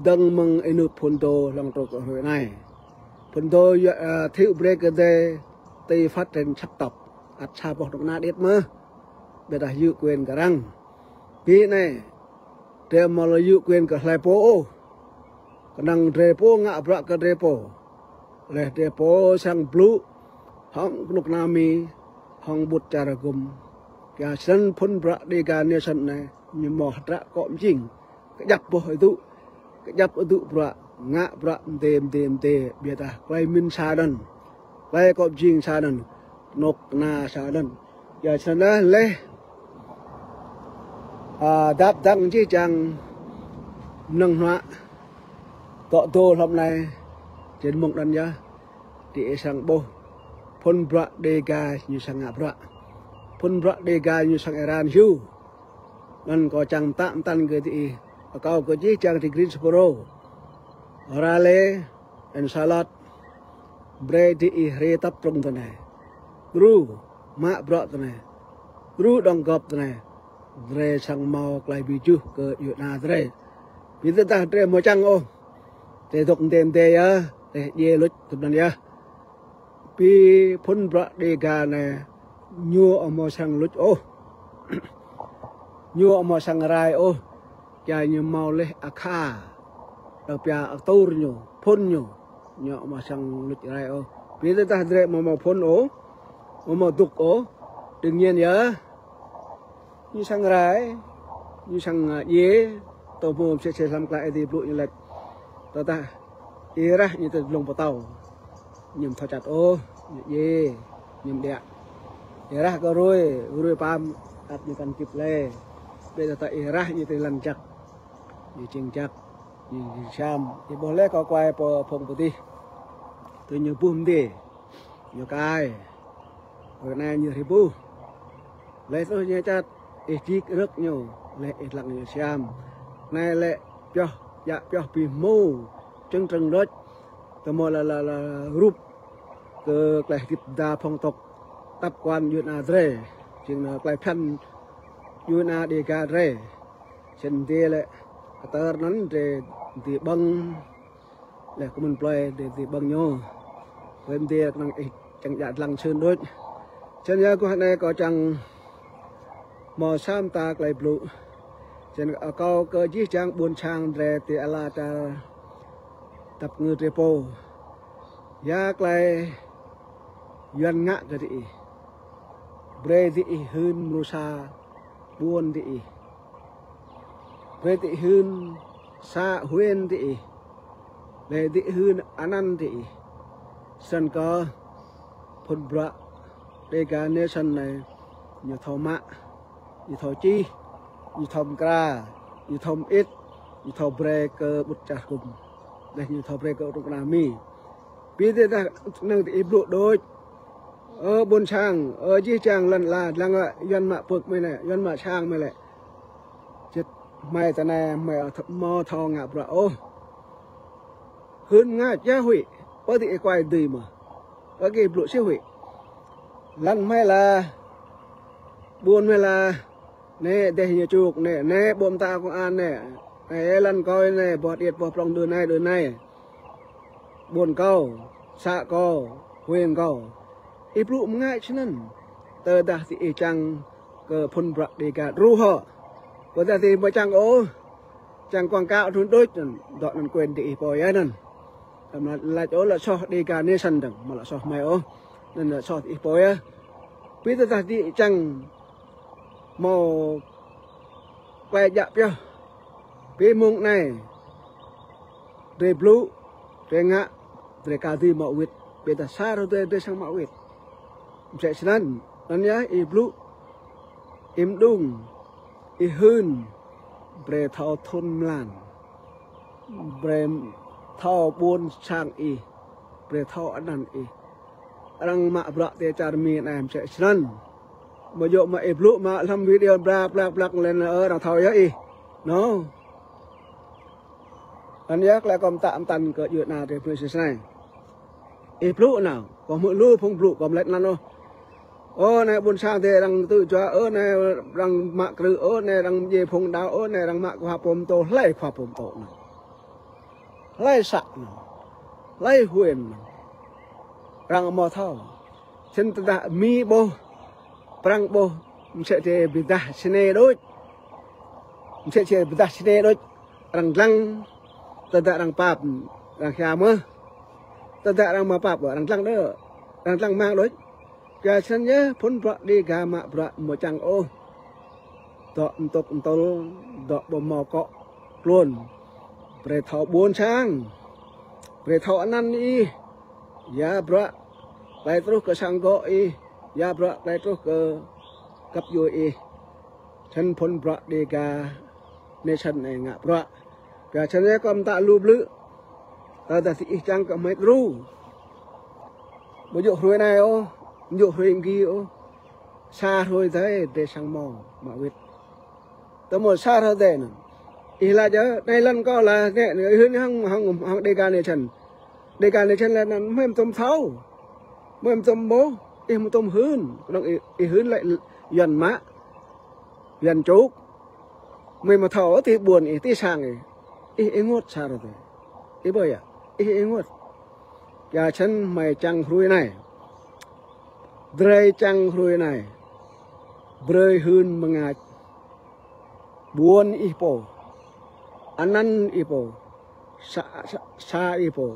Dơ̆ng mơ̆ng ênuk phŭn dô hlŏng truh kơ hrơi anai. Phŭn dô yua, ơ, thâo brơi kơ dơi tui phát triển sắc tộc. Ăt sa boh anŏ anai điêt mơh. Ƀiădah yua quyền kơ arăng. Pi anai, drơi hmâo lŏ yua quyền kơ hlơi pô ôh. Kơnơ̆ng drơi pô ngă bruă kơ drơi pô. Laih drơi pô sang blŭ hăng kơnuk kơna Mi, hăng ƀut čar gum. Kiăng snăn phŭn bruă Dega Nation anai, ñu hmâo hdră akŏ mjing. Kơjăp boh adŭ, kơjăp adŭ bruă, ngă bruă mdê mdê mdê, ƀiădah klei mĭn sa anăn, klei akŏ mjing sa anăn, kơnuk kơna sa anăn. Yua snăn laih, a, dăp dăng jih jang mơnơ̆ng hnuă, tŏ dô hlăm anai, jing mơ̆ng anăn yơh, diih srăng ƀuh phŭn bruă Dega ñu srăng ngă bruă. Phŭn bruă Dega ñu srăng êran hiu. Anăn kâo čang mtă mtăn kơ diih, akâo kơ jih jang ti Greensboro, Raleigh, and Salot, brơi diih hriê tăp trŭng tơ anai. Đru mă bruă tơ anai. Đru đóng góp tơ anai. Drơi srăng hmâo klei bi juh kơ djuai ania drơi. Ƀiădah drơi hmâo čang ôh. Drơi dŏ mdê mdê yơh, drơi djiê luč tơ anăn yơh. Pi phŭn bruă Dega anai, ñu amâo srăng luč ôh. Ñu amâo srăng rai ôh. Kiăng ñu hmâo laih akha. Tơpă atur ñu, phŭn ñu, ñu amâo srăng luč rai ôh. Ƀiădah drơi amâo hmâo phŭn ôh, amâo hmâo dŭk ôh, đương nhiên yơh, ñu srăng rai, ñu srăng, ơ, djiê. Tơ hmư̆ msĕ si hlăm klei Aê Diê blŭ ñu laĭ: Tơdah ih rah ñu tơ dlông pơtâo, ñu amâo thâo čăt ôh, ñu djiê, ñu amâo ƀiă. Ih rah kơ hruê, hruê pam, ăt ñu kăn kĭp lĕ. Ƀiădah tơ ih rah ñu tơ lăn jăk, ñu jing jăk, ñu jing siam. Ih ƀuh lĕ kâo kuai pơ phung pơdih. Tơ ñu buh mdê, ñu kai. Hruê anai ñu hrih buh. Laih truh ñu čăt, ih djik rơ̆k ñu, laih ih dlăng ñu siam. Anai lĕ pioh, djă pioh bi hmô, čơ̆ng trơ̆ng đôč. Tơ hmâo la, la, la rup kơ klei hơdip đa phung tŏk, tăp kuan djuai ania drơi. Jing anăn klei phiăn djuai ania Dega drơi. Snăn dê lĕ, kơ tơr anăn drơi dê ƀơ̆ng. Laih kơ mơ̆n plơi dê, dê ƀơ̆ng ñu. Wơ̆t dê kơnơ̆ng ih čang djă dlăng sưn đôč. Snăn yơh guah anai kâo čang hmâo sa mta klei blŭ. Snăn akâo kơ jih jang ƀuôn sang drơi ti ala čar tăp ngư drơi pô. Ya klei Yuăn ngă kơ diih. Brơi diih hưn mrô sa ƀuôn diih. Brơi diih hưn să huyện diih. Brơi diih hưn anăn diih. Snăn kơ phŭn bruă Dega Nation anai ñu thâo mă, ñu thâo čih, ñu thâo mkra, ñu thâo mĭt, ñu thâo brơi kơ ƀut čar gum. Laih ñu thâo brơi kơ anŏ kơna Mi. Ƀiădah năng diih blŭ đôč. Ơ ƀuôn sang, ơ jih jang lăn ala, dlăng ơ, Yuăn mă pơk mơi lĕ, Yuăn mă sang mơi lĕ. Čĭt hmei tơ anai, hmei amâo thâo ngă bruă ôh. Hưn mngač ya huĭ, pơ diih kuai dưi mơh. Ơ gih blŭ si huĭ. Lăn hmei lah, ƀuôn hmei lah, anai dêh ñu čuk anai, anai ƀô̆ mta công an anai, anai lăn kâo anai, boh điêt boh prŏng đơ anai, đơ anai. Ƀuôn kâo, să kâo, huyện kâo. Ih blŭ mngač snăn. Tơdah diih čang kơ phŭn bruă Dega đru hŏ. Tơdah diih amâo čang ôh, čang quảng cáo anŭn đôč anăn, dŏ anăn quyền diih pô yơh anăn. Amâo lač ôh lŏ soh Dega Nation dơ̆ng, amâo lŏ soh hmei ôh. Anăn lŏ soh diih pô yơh. Ƀiădah diih čang hmâo klei djă pioh. Pi mơ̆ng anai, drơi blŭ, drơi ngă, drơi ka dưi mă wĭt, ƀiădah sa hrơi drơi, drơi srăng mă wĭt. Msĕ snăn, anăn yơh ih blŭ, ih mđung, ih hưn, brơi thâo thŭn mlan, brơi thâo ƀuôn sang ih, Brơi thâo anăn ih. Arăng mă bruă tơ čar Mi anai msĕ snăn. Mơ̆ yơh mă ih blŭ mă hlăm video blak blak blak lĕ ơ arăng thâo yơh ih. Nô. Anŭn yơh klei kâo mtă mtăn kơ djuai ana drei pơ sĭt snei. Ih blŭ nao, kâo hmư̆ lu phung blŭ kâo mlĕ anăn ôh. Ơ anai ƀuôn sang drei arăng tŭ jua, ơ anai arăng mă krư̆, ơ anai arăng djai phung đăo, ơ anai arăng mă khua pô mtô, hlơi khua pô mtô anăn. Hlơi să anăn. Hlơi huyện anăn. Arăng amâo thâo. Snăn tơdah Mi ƀuh, Prăng ƀuh, msĕ si pơdah snei đôč. Msĕ si pơdah snei đôč. Arăng dlăng, tơdah arăng pap, arăng hia mơh. Tơdah arăng amâo pap, arăng dlăng đơ. Arăng dlăng mang đôč. Kyua snăn yơh, phŭn bruă Dega mă bruă amâo čang ôh. Dŏ mtŭk mtŭl, dŏ ƀu mâo akŏ tluôn. Brơi thâo ƀuôn sang. Brơi thâo anăn ih. Ya bruă klei truh kơ sang gŏ ih. Ya bruă klei truh kơ găp djuê ih. Snăn phŭn bruă Dega Nation anai ngă bruă. Kyua snăn yơh kâo mtă lu blư̆. Tơdah diih čang kơ hmei đru. Ƀu djơ̆ hruê anai ôh, ƀu djơ̆ hruê êng gih ôh. Sa hruê adih drei srăng mâo mă wĭt. Tơ mâo sa hruê adih anăn. Ih lač yơh, anei lăn kâo lĕ, anei, anei, ih hưn hŏng, hŏng, hŏng Dega Nation. Dega Nation lĕ anăn hmei mtŭm thâo. Hmei mtŭm ƀuh, ih mtŭm hưn. Kơnơ̆ng ih, ih hưn lĕ Yuăn mă. Yuăn čŭk. Hmei amâo thâo ti ƀuôn ih, ti sang ih. Ih ênguôt sa hruê adih. Ih ƀuh yơh, ih ênguôt. Kyua snăn hmei čang hruê anei. Drei čang hruê anei. Brơi hưn mơngač. Ƀuôn ih pô. Anăn ih pô. Să, să, să ih pô.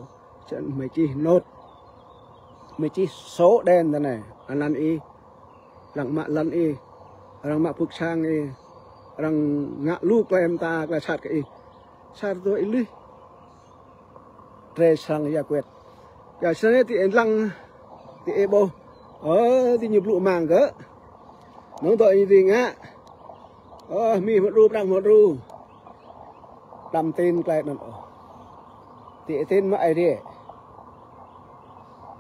Snăn hmei čih nôt. Hmei čih sổ đen tơ anei. Anăn ih. Arăng mă lăn ih. Arăng mă pưk sang ih. Arăng ngă lu klei mta, klei sat kơ ih. Sa hruê adih. Drei srăng giải quyết. Kyua snăn ti ih dlăng, ti ih ƀuh. Ơ, diñu blŭ mang gơ̆. Nŏng dŏ ih ding ngă. Ơ, Mi hmâo đru, Prăng hmâo đru. Đăm tin klei anăn ôh. Ti ih tin mă Aê Diê.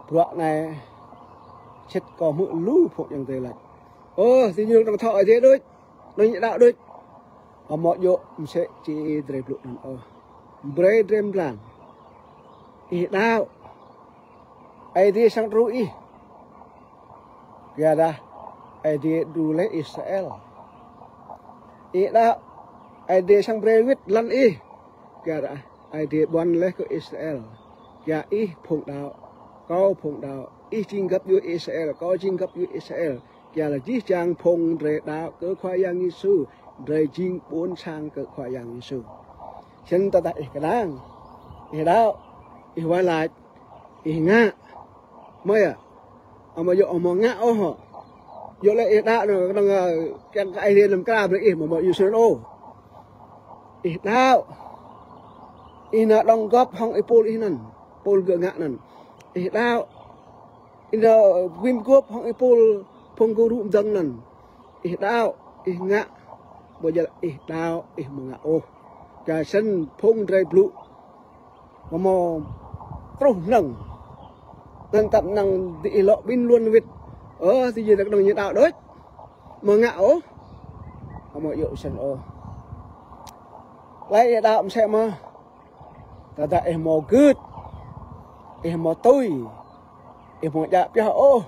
Bruă anei sĭt kâo hmư̆ lu phung ayŏng adei lač. Ơ, diñu dŏng thâo Aê Diê đôč. Dŏng ñu đăo đôč. Amâo djơ̆ msĕ si drei blŭ anăn ôh. Brơi drei mblang. Ih đăo. Aê Diê srăng đru ih. Kyuadah Aê Diê đru leh Israel. Ih đăo. Aê Diê srăng brơi wĭt lăn ih. Kyuadah Aê Diê ƀuăn leh kơ Israel. Kyua ih phung đăo. Kâo phung đăo. Ih jing găp djuê Israel. Kâo jing găp djuê Israel. Kyuadah jih jang phung drei đăo kơ Khua Yang Yêsu, drei jing ƀuôn sang kơ Khua Yang Yêsu. Snăn tơdah ih kơnang, ih đăo, ih wah lač, ih ngă. Mơ̆ yơh, amâo djơ̆ amâo ngă ôh hŏ. Djơ̆ lĕ ih đăo anăn kơnơ̆ng, ơ, kiăng kơ Aê Diê lăm kra brơi ih amâo mâo Yêsu ôh. Ih đăo, ih nao dŏng gŏp hŏng êpul ih anăn, êpul gơ̆ ngă anăn. Ih đăo, ih nao guim guôp hŏng êpul phung guru mdơ̆ng anăn. Ih đăo, ih ngă, ƀu djơ̆ ih đăo, ih amâo ngă ôh. Kyua snăn phung drei blŭ amâo mâo truh mơnơ̆ng. Anăn tăp năng diih lŏ ƀin luôn wĭt. Ơ, ti jing kơnơ̆ng ñu đăo đôč. Amâo ngă ôh. Amâo djơ̆ snăn ôh. Klei ih đăo msĕ mơh. Tơdah ih amâo gưt, ih amâo tui, ih amâo djă pioh ôh,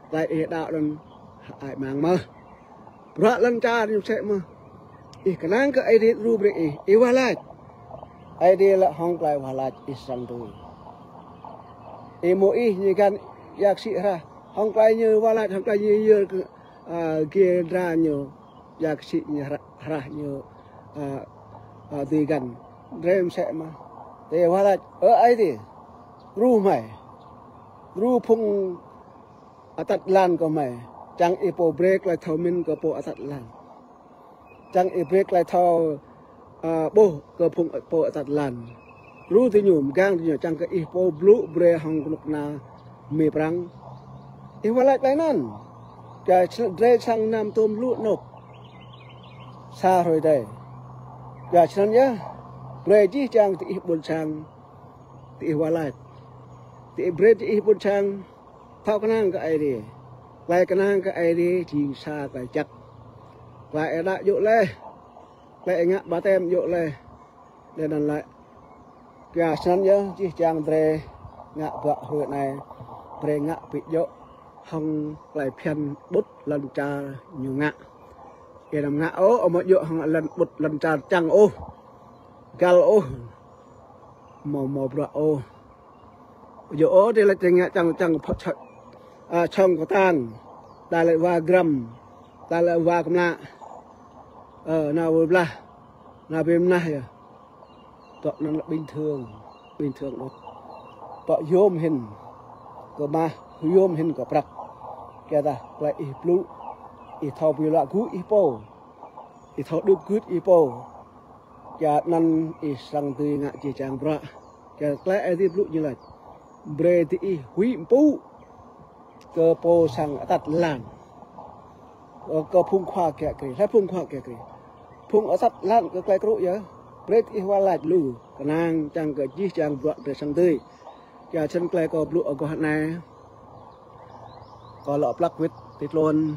klei ih đăo anăn hơăi mang mơh. Bruă lăn čar ñu msĕ mơh. Ih kơnang kơ Aê Diê đru brơi ih, ih wah lač. Aê Diê lĕ hŏng klei wah lač ih srăng dưi. Ih mơ̆ ih ñu găn yak sĭ hrah, hŏng klei ñu wah lač, hŏng klei ñu yơr kơ, a, giê dra ñu, yak sĭ ñu hrah, hrah ñu, a, a, dưi găn. Drei msĕ mơh. Tơ wah lač, ơ Aê Diê, đru hmei. Đru phung atăt lan kơ hmei. Čang ih pô brơi klei thâo mĭn kơ pô atăt lan. Čang ih brơi klei thâo, a, ƀuh kơ phung pô atăt lan. Đru diñu, mgang diñu, čang kơ ih pô blŭ brơi hŏng kơnuk kơna Mi Prăng. Ih wah lač klei anăn. Kyua snăn drei srăng nao tuôm lu anôk. Sa hruê adih. Kyua snăn yơh, brơi jih jang diih ƀuôn sang, diih wah lač. Ih brơi ih ƀuôn sang thâo kơnang kơ Aê Diê. Tơlơi kơnang kơ Aê Diê jing sa tơlơi jăk. Tơlơi ih đaŏ djơ̆ laih. Tơlơi ih ngă baptem djơ̆ laih. Lĕ anŭn lĕ. Kơ snăn yơh, jih jang drơi ngă bruă hrơi anai, brơi ngă ƀu djơ̆ hăng tơlơi phiăn ƀut lŏn čar ñu ngă. Ih anăm ngă ôh, amâo djơ̆ hăng lŏn ƀut lŏn čar čang ôh. Găl ôh. Amâo, amâo bruă ôh. Djơ̆ ôh, drơi laĭ drơi ngă čang, čang, čang, a, čang kơtang. Đa laĭ wa grăm. Đa laĭ wa kơmlă. Ơ, nao wơr blah. Nao bi mnah yơh. Tŏ anŭn lĕ bình thường, bình thường đôč. Tŏ yôm hĭn kơ mah, yôm hĭn kơ prăk. Kơ tơdah tơlơi ih blŭ, ih thâo bi luă gŭ ih pô. Ih thâo đup gưt ih pô. Kơ anŭn ih srăng dưi ngă jih jang bruă. Kơ tơlơi Aê Diê blŭ ñu laĭ. Brơi diih huĭ mpŭ kơ pô sang atăt lăn. Kơ, kơ phung khua kiă kriê, hlơi phung khua kiă kriê. Phung atăt lăn kơ tơlơi krŭ yơh. Brơi diih wơl laĭ lu, kơnang čang kơ jih jang bruă drơi srăng dưi. Kơ snăn tơlơi kâo blŭ aguah anai. Kâo lŏ plăk wĭt ti tluôn.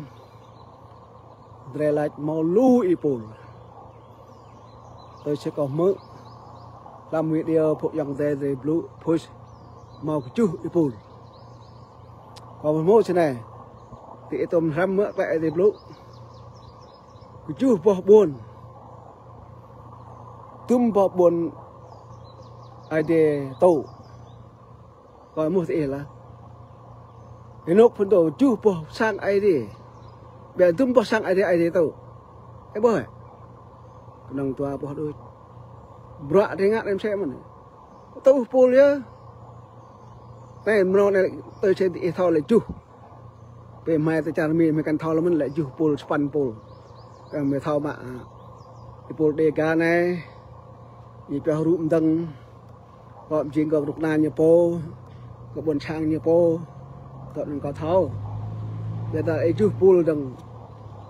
Drơi laĭ hmâo lu êpul. Tui si kâo hmư̆ hlăm video phŭ ayŏng adơi drơi blŭ post hmâo kơjuh êpul. Kâo hmư̆ snei. Ti ih tŭm hrăm mơ̆ tơlơi Aê Diê blŭ. Kơjuh boh ƀuôn. Dŭm boh ƀuôn Aê Diê tŭ. Kâo hmư̆ ti ih lah. Ênuk phŭn tŭ kơjuh boh sang Aê Diê. Biă dŭm boh sang Aê Diê, Aê Diê tŭ. Ơ boh ơ. Kơnơ̆ng dua boh đôč. Bruă drơi ngă anai msĕ mơ̆n. Tŭ êpul yơh. Anai mrâo anai tui si ih thâo lĕ kơjuh. Pơ hmei tơ čar Mi hmei kăn thâo lơ̆m mơ̆n lĕ kơjuh êpul, sapăn êpul. Kăn hmei thâo mă, a, êpul Đêga anai. Ñu pioh rŭ mdơ̆ng. Kơ mjing kơ knŭk kna ñu pô, kơ ƀuôn sang ñu pô, tŏ anŭn kâo thâo. Biă dah ih kơjuh êpul dơ̆ng.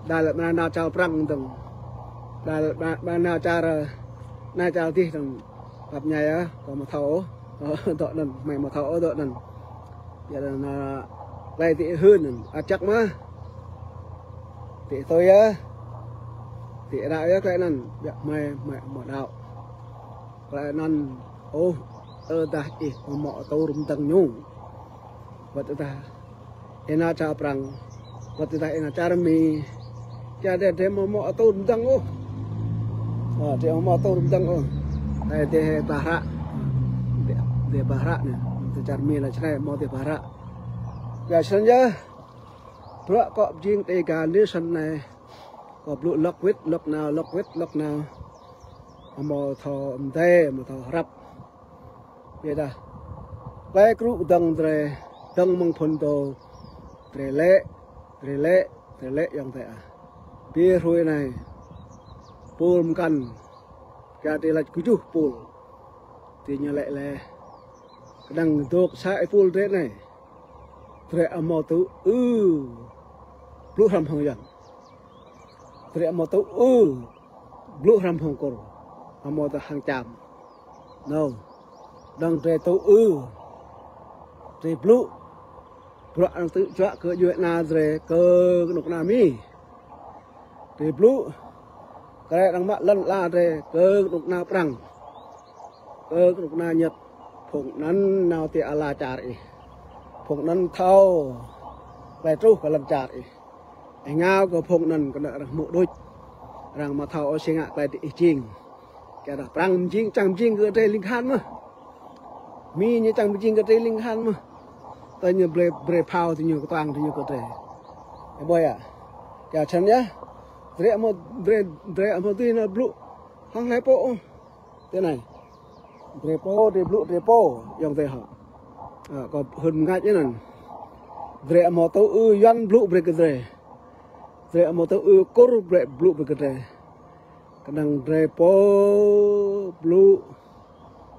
Đa lĕ mơnă nao čar Prăng dơ̆ng. Đa lĕ mơnă, mơnă nao čar, nao čar dih dơ̆ng. Pap ñai ah, kâo hmâo thâo ôh. Tŏ anŭn, hmei hmâo thâo ôh tŏ anŭn. Biă dah nao, tơlơi ti ih hưn anŭn, ăt jăk mơh. Ti ih tui ah. Ti ih đaŏ yơh tơlơi anŭn, biă hmei, hmei hmâo đaŏ. Tơlơi anŭn, ôh, tơdah ih hmâo atur mdơ̆ng ñu. Wơ̆t tơdah ih nao čar Prăng, wơ̆t tơdah ih nao čar Mi. Čar drơi, drơi hmâo, hmâo atur mdơ̆ng ôh. Ơ, drơi hmâo atur mdơ̆ng ôh. Tơlơi drơi pơhră. Drơi, drơi pơhră anai. Tơ čar Mi lĕ snei hmâo drơi pơhră. Kơ snăn yơh. Bruă kâo mjing Đêga Nation anai. Kâo blŭ lŏk wĭt, lŏk nao, lŏk wĭt, lŏk nao. Hmâo thâo mdei, hmâo thâo hrăp. Biă dah. Tơlơi krŭ dơ̆ng drơi, dơ̆ng mơ̆ng phŭn tŭ. Drơi lĕ, drơi lĕ, drơi lĕ ayŏng adơi ah. Biă hrơi anai. Êpul mkăn. Kơ drơi laĭ kơjuh êpul. Ti ñu lĕ lĕ. Kơnơ̆ng dŏ sa êpul drơi anai. Drơi hmâo tŭ ư. Blŭ hrăm hăng Yuan. Drơi hmâo tŭ ư. Blŭ hrăm hăng Kur. Hmâo tŭ hăng Čam. Nô. Dơ̆ng drơi tŭ ư. Drơi blŭ. Bruă arăng tŭ juă kơ djuai ana drơi kơ knŭk kna Mi. Drơi blŭ. Kơ arăng mă lŏn ala drơi kơ knŭk kna Prăng. Kơ knŭk kna Nhật. Phung anŭn nao ti ala čar ih. Phung anŭn thâo. Tơlơi truh kơ lŏn čar ih. Ih ngă kơ phung anŭn kơ arăng hmư̆ đôč. Arăng hmâo thâo ôh si ngă tơlơi ti ih jing. Kơ dah Prăng mjing, čang mjing kơ drơi ling khan mơh. Mi ñu čang mjing kơ drơi ling khan mơh. Tơ ñu brơi, brơi phao tơ ñu kơtuang tơ ñu kơ drơi. Ơ boh ah. Kơ snăn yơh. Drơi hmâo, drơi, drơi hmâo tui nao blŭ. Hăng hlơi pô ôh. Tui anai. Drơi pô, drơi blŭ, drơi pô. Ayŏng adơi hŏ. Ơ, kâo hưn mơngač anŭn. Drơi hmâo tŭ ư Yuan blŭ brơi kơ drơi. Drơi hmâo tŭ ư Kur brơi blŭ brơi kơ drơi. Kơnơ̆ng drơi pô blŭ.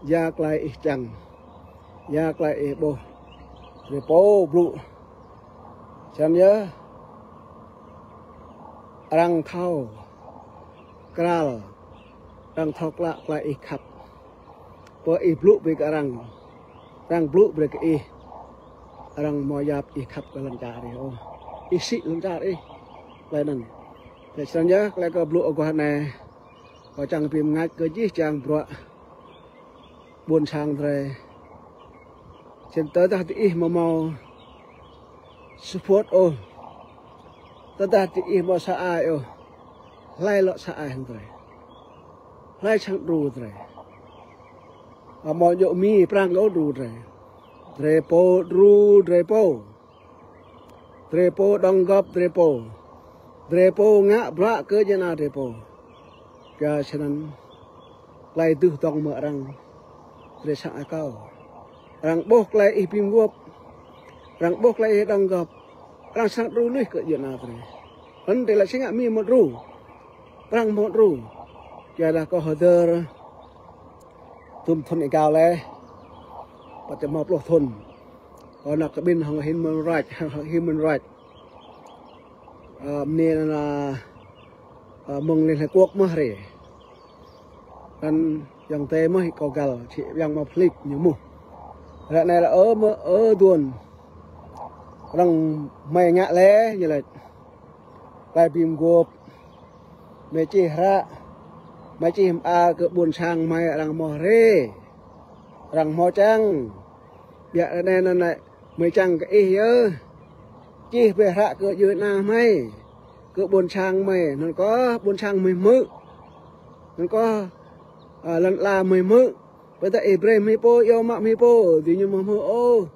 Ya tơlơi ih čang. Ya tơlơi ih ƀuh. Drơi pô blŭ. Snăn yơh. Arăng thâo. Kral. Arăng thâo klă tơlơi ih khăp. Pô ih blŭ brơi kơ arăng. Arăng blŭ brơi kơ ih. arăng hmâo yap ih khăp kơ lŏn čar ih ôh. Ih sĭ lŏn čar ih. Tơlơi anŭn. Tơlơi anŭn yơh, tơlơi kâo blŭ aguah anai. Kâo čang pơmơñă kơ jih jang bruă ƀôn sang drơi. Sĭt tơdah diih ƀu hmâo support ôh, tơdah diih ƀu hmâo sa ai ôh, hlơi lŏ sa ai hăng drơi? Hlơi čang đru drơi? Ƀu hmâo djơ̆ Mi Prăng kơ đru drơi. Drơi pô đru drơi pô. Drơi pô đóng góp drơi pô. Drơi pô ngă bruă kơ djuai ania drơi pô. Kơ sĭt anŭn tơlơi dưh dŏng mơ̆ arăng, drơi săng akâo. Arăng ƀuh tơlơi ih bi mguôp, arăng ƀuh tơlơi ih đóng góp, arăng săng đru lui kơ djuai ania drơi. Anŭn drơi lăi sĭt ngă Mi hmâo đru, Prăng hmâo đru. Kơ dah kâo hơdơr tơm thŭn ih gao lĕ, păt čơmâo pluh thŭn. Kâo nao kơ ƀing hăng Human Rights, Human Rights. Ơ, mơ̆ng anai, ơ, mơ̆ng Liên Hiệp Quốc mơ̆ hrơi. Kan yang tê mơ̆ kâo găl, či yang mă phlĭk ñu mơ̆. Ră anai lĕ ơ mơ̆ ơ duôn. Arăng mơi ngă lĕ ñu lĕ. Tơlơi bi mguôp. Mơi čih hră. Mơi čih mơar kơ ƀôn sang mơi arăng hmâo hrơi. Arăng hmâo čang. Biă ră anai anŭn lĕ mơi čang kơ ih yơh. Čih brơi hră kơ djuai ania mơi. Kơ ƀôn sang mơi. Anŭn kơ ƀôn sang mơi hmư̆. Anŭn kơ, ơ, lŏn ala mơi hmư̆. Pơdah ih brơi mơi pô, iâu mă mơi pô, diñu ƀu hmư̆ ôh.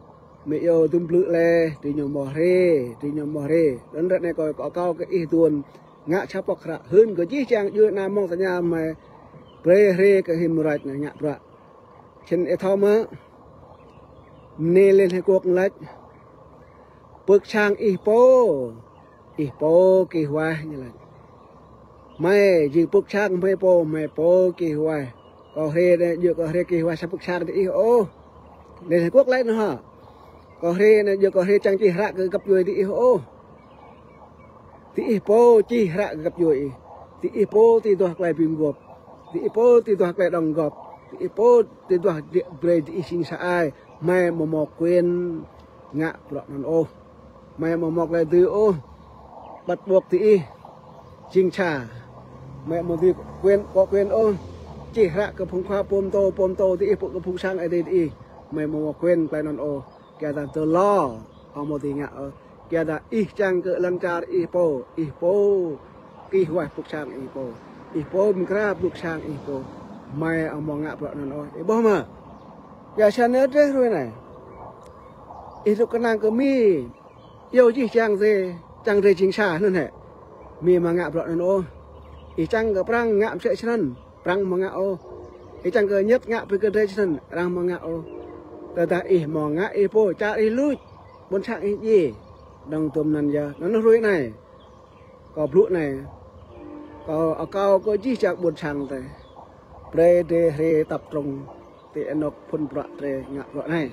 Mơi iâu tơm blư̆ lĕ, diñu hmâo hrơi, diñu hmâo hrơi. Anŭn ră anai kâo, kâo akâo kơ ih duôn ngă ča pŏk hră hưn kơ jih jang djuai ania mơ̆ng tơña mơi brơi hrơi kơ Human Rights anai ngă bruă. Sĭt ih thâo mơ̆, mơ̆ng Liên Hiệp Quốc laĭ, pơ̆k sang ih pô, ih pô kih wai ñu laĭ. Mơi jing pơ̆k sang mơi pô, mơi pô kih wai. Kâo hrơi anai djơ̆ kâo hrơi kih wai sa pơ̆k sang diih ôh. Liên Hiệp Quốc laĭ anŭn hă. Kâo hrơi anai djơ̆ kâo hrơi čang čih hră kơ găp djuai diih ôh. Diih pô čih hră kơ găp djuai ih. Diih pô tui duah tơlơi bi mguôp. Diih pô tui duah tơlơi đóng góp. Diih pô tui duah brơi diih jing sa ai. Mơi ƀu hmâo quyền ngă bruă anŭn ôh. Mơi ƀu hmâo tơlơi dưi ôh. Bắt buộc diih jing sa. Mơi ƀu dưi quyền, có quyền ôh. Čih hră kơ phung khua pơtô, pơtô diih, pô kơ phung sang Ơi Adai diih. Mơi ƀu hmâo quyền tơlơi anŭn ôh. Kơ dah tơlơi ƀu hmâo dưi ngă ôh. Kơ dah ih čang kơ lŏn čar ih pô, ih pô kih wai pơ̆k sang ih pô. Ih pô mơkra pơ̆k sang ih pô. Mơi ƀu hmâo ngă bruă anŭn ôh. Ih ƀuh mơ̆. Kơ sĭt anai drơi hrơi anai. Ih dŏ kơnang kơ Mi. Iâu jih jang drơi, čang drơi jing sa anŭn hĕ. Mi ƀu hmâo ngă bruă anŭn ôh. Ih čang kơ Prăng ngă msĕ snăn. Prăng ƀu hmâo ngă ôh. Ih čang kơ Nhật ngă brơi kơ drơi snăn, arăng ƀu hmâo ngă ôh. Tơdah ih ƀu hmâo ngă ih pô, čar ih luč, ƀôn sang ih djai. Dŏng tơm anŭn yơh, anŭn hrơi anai. Kâo blŭ anai. Kâo akâo kơ jih jang ƀôn sang drơi. Brơi drơi hrơi tập trung, tui anŏ phŭn bruă drơi ngă bruă anai.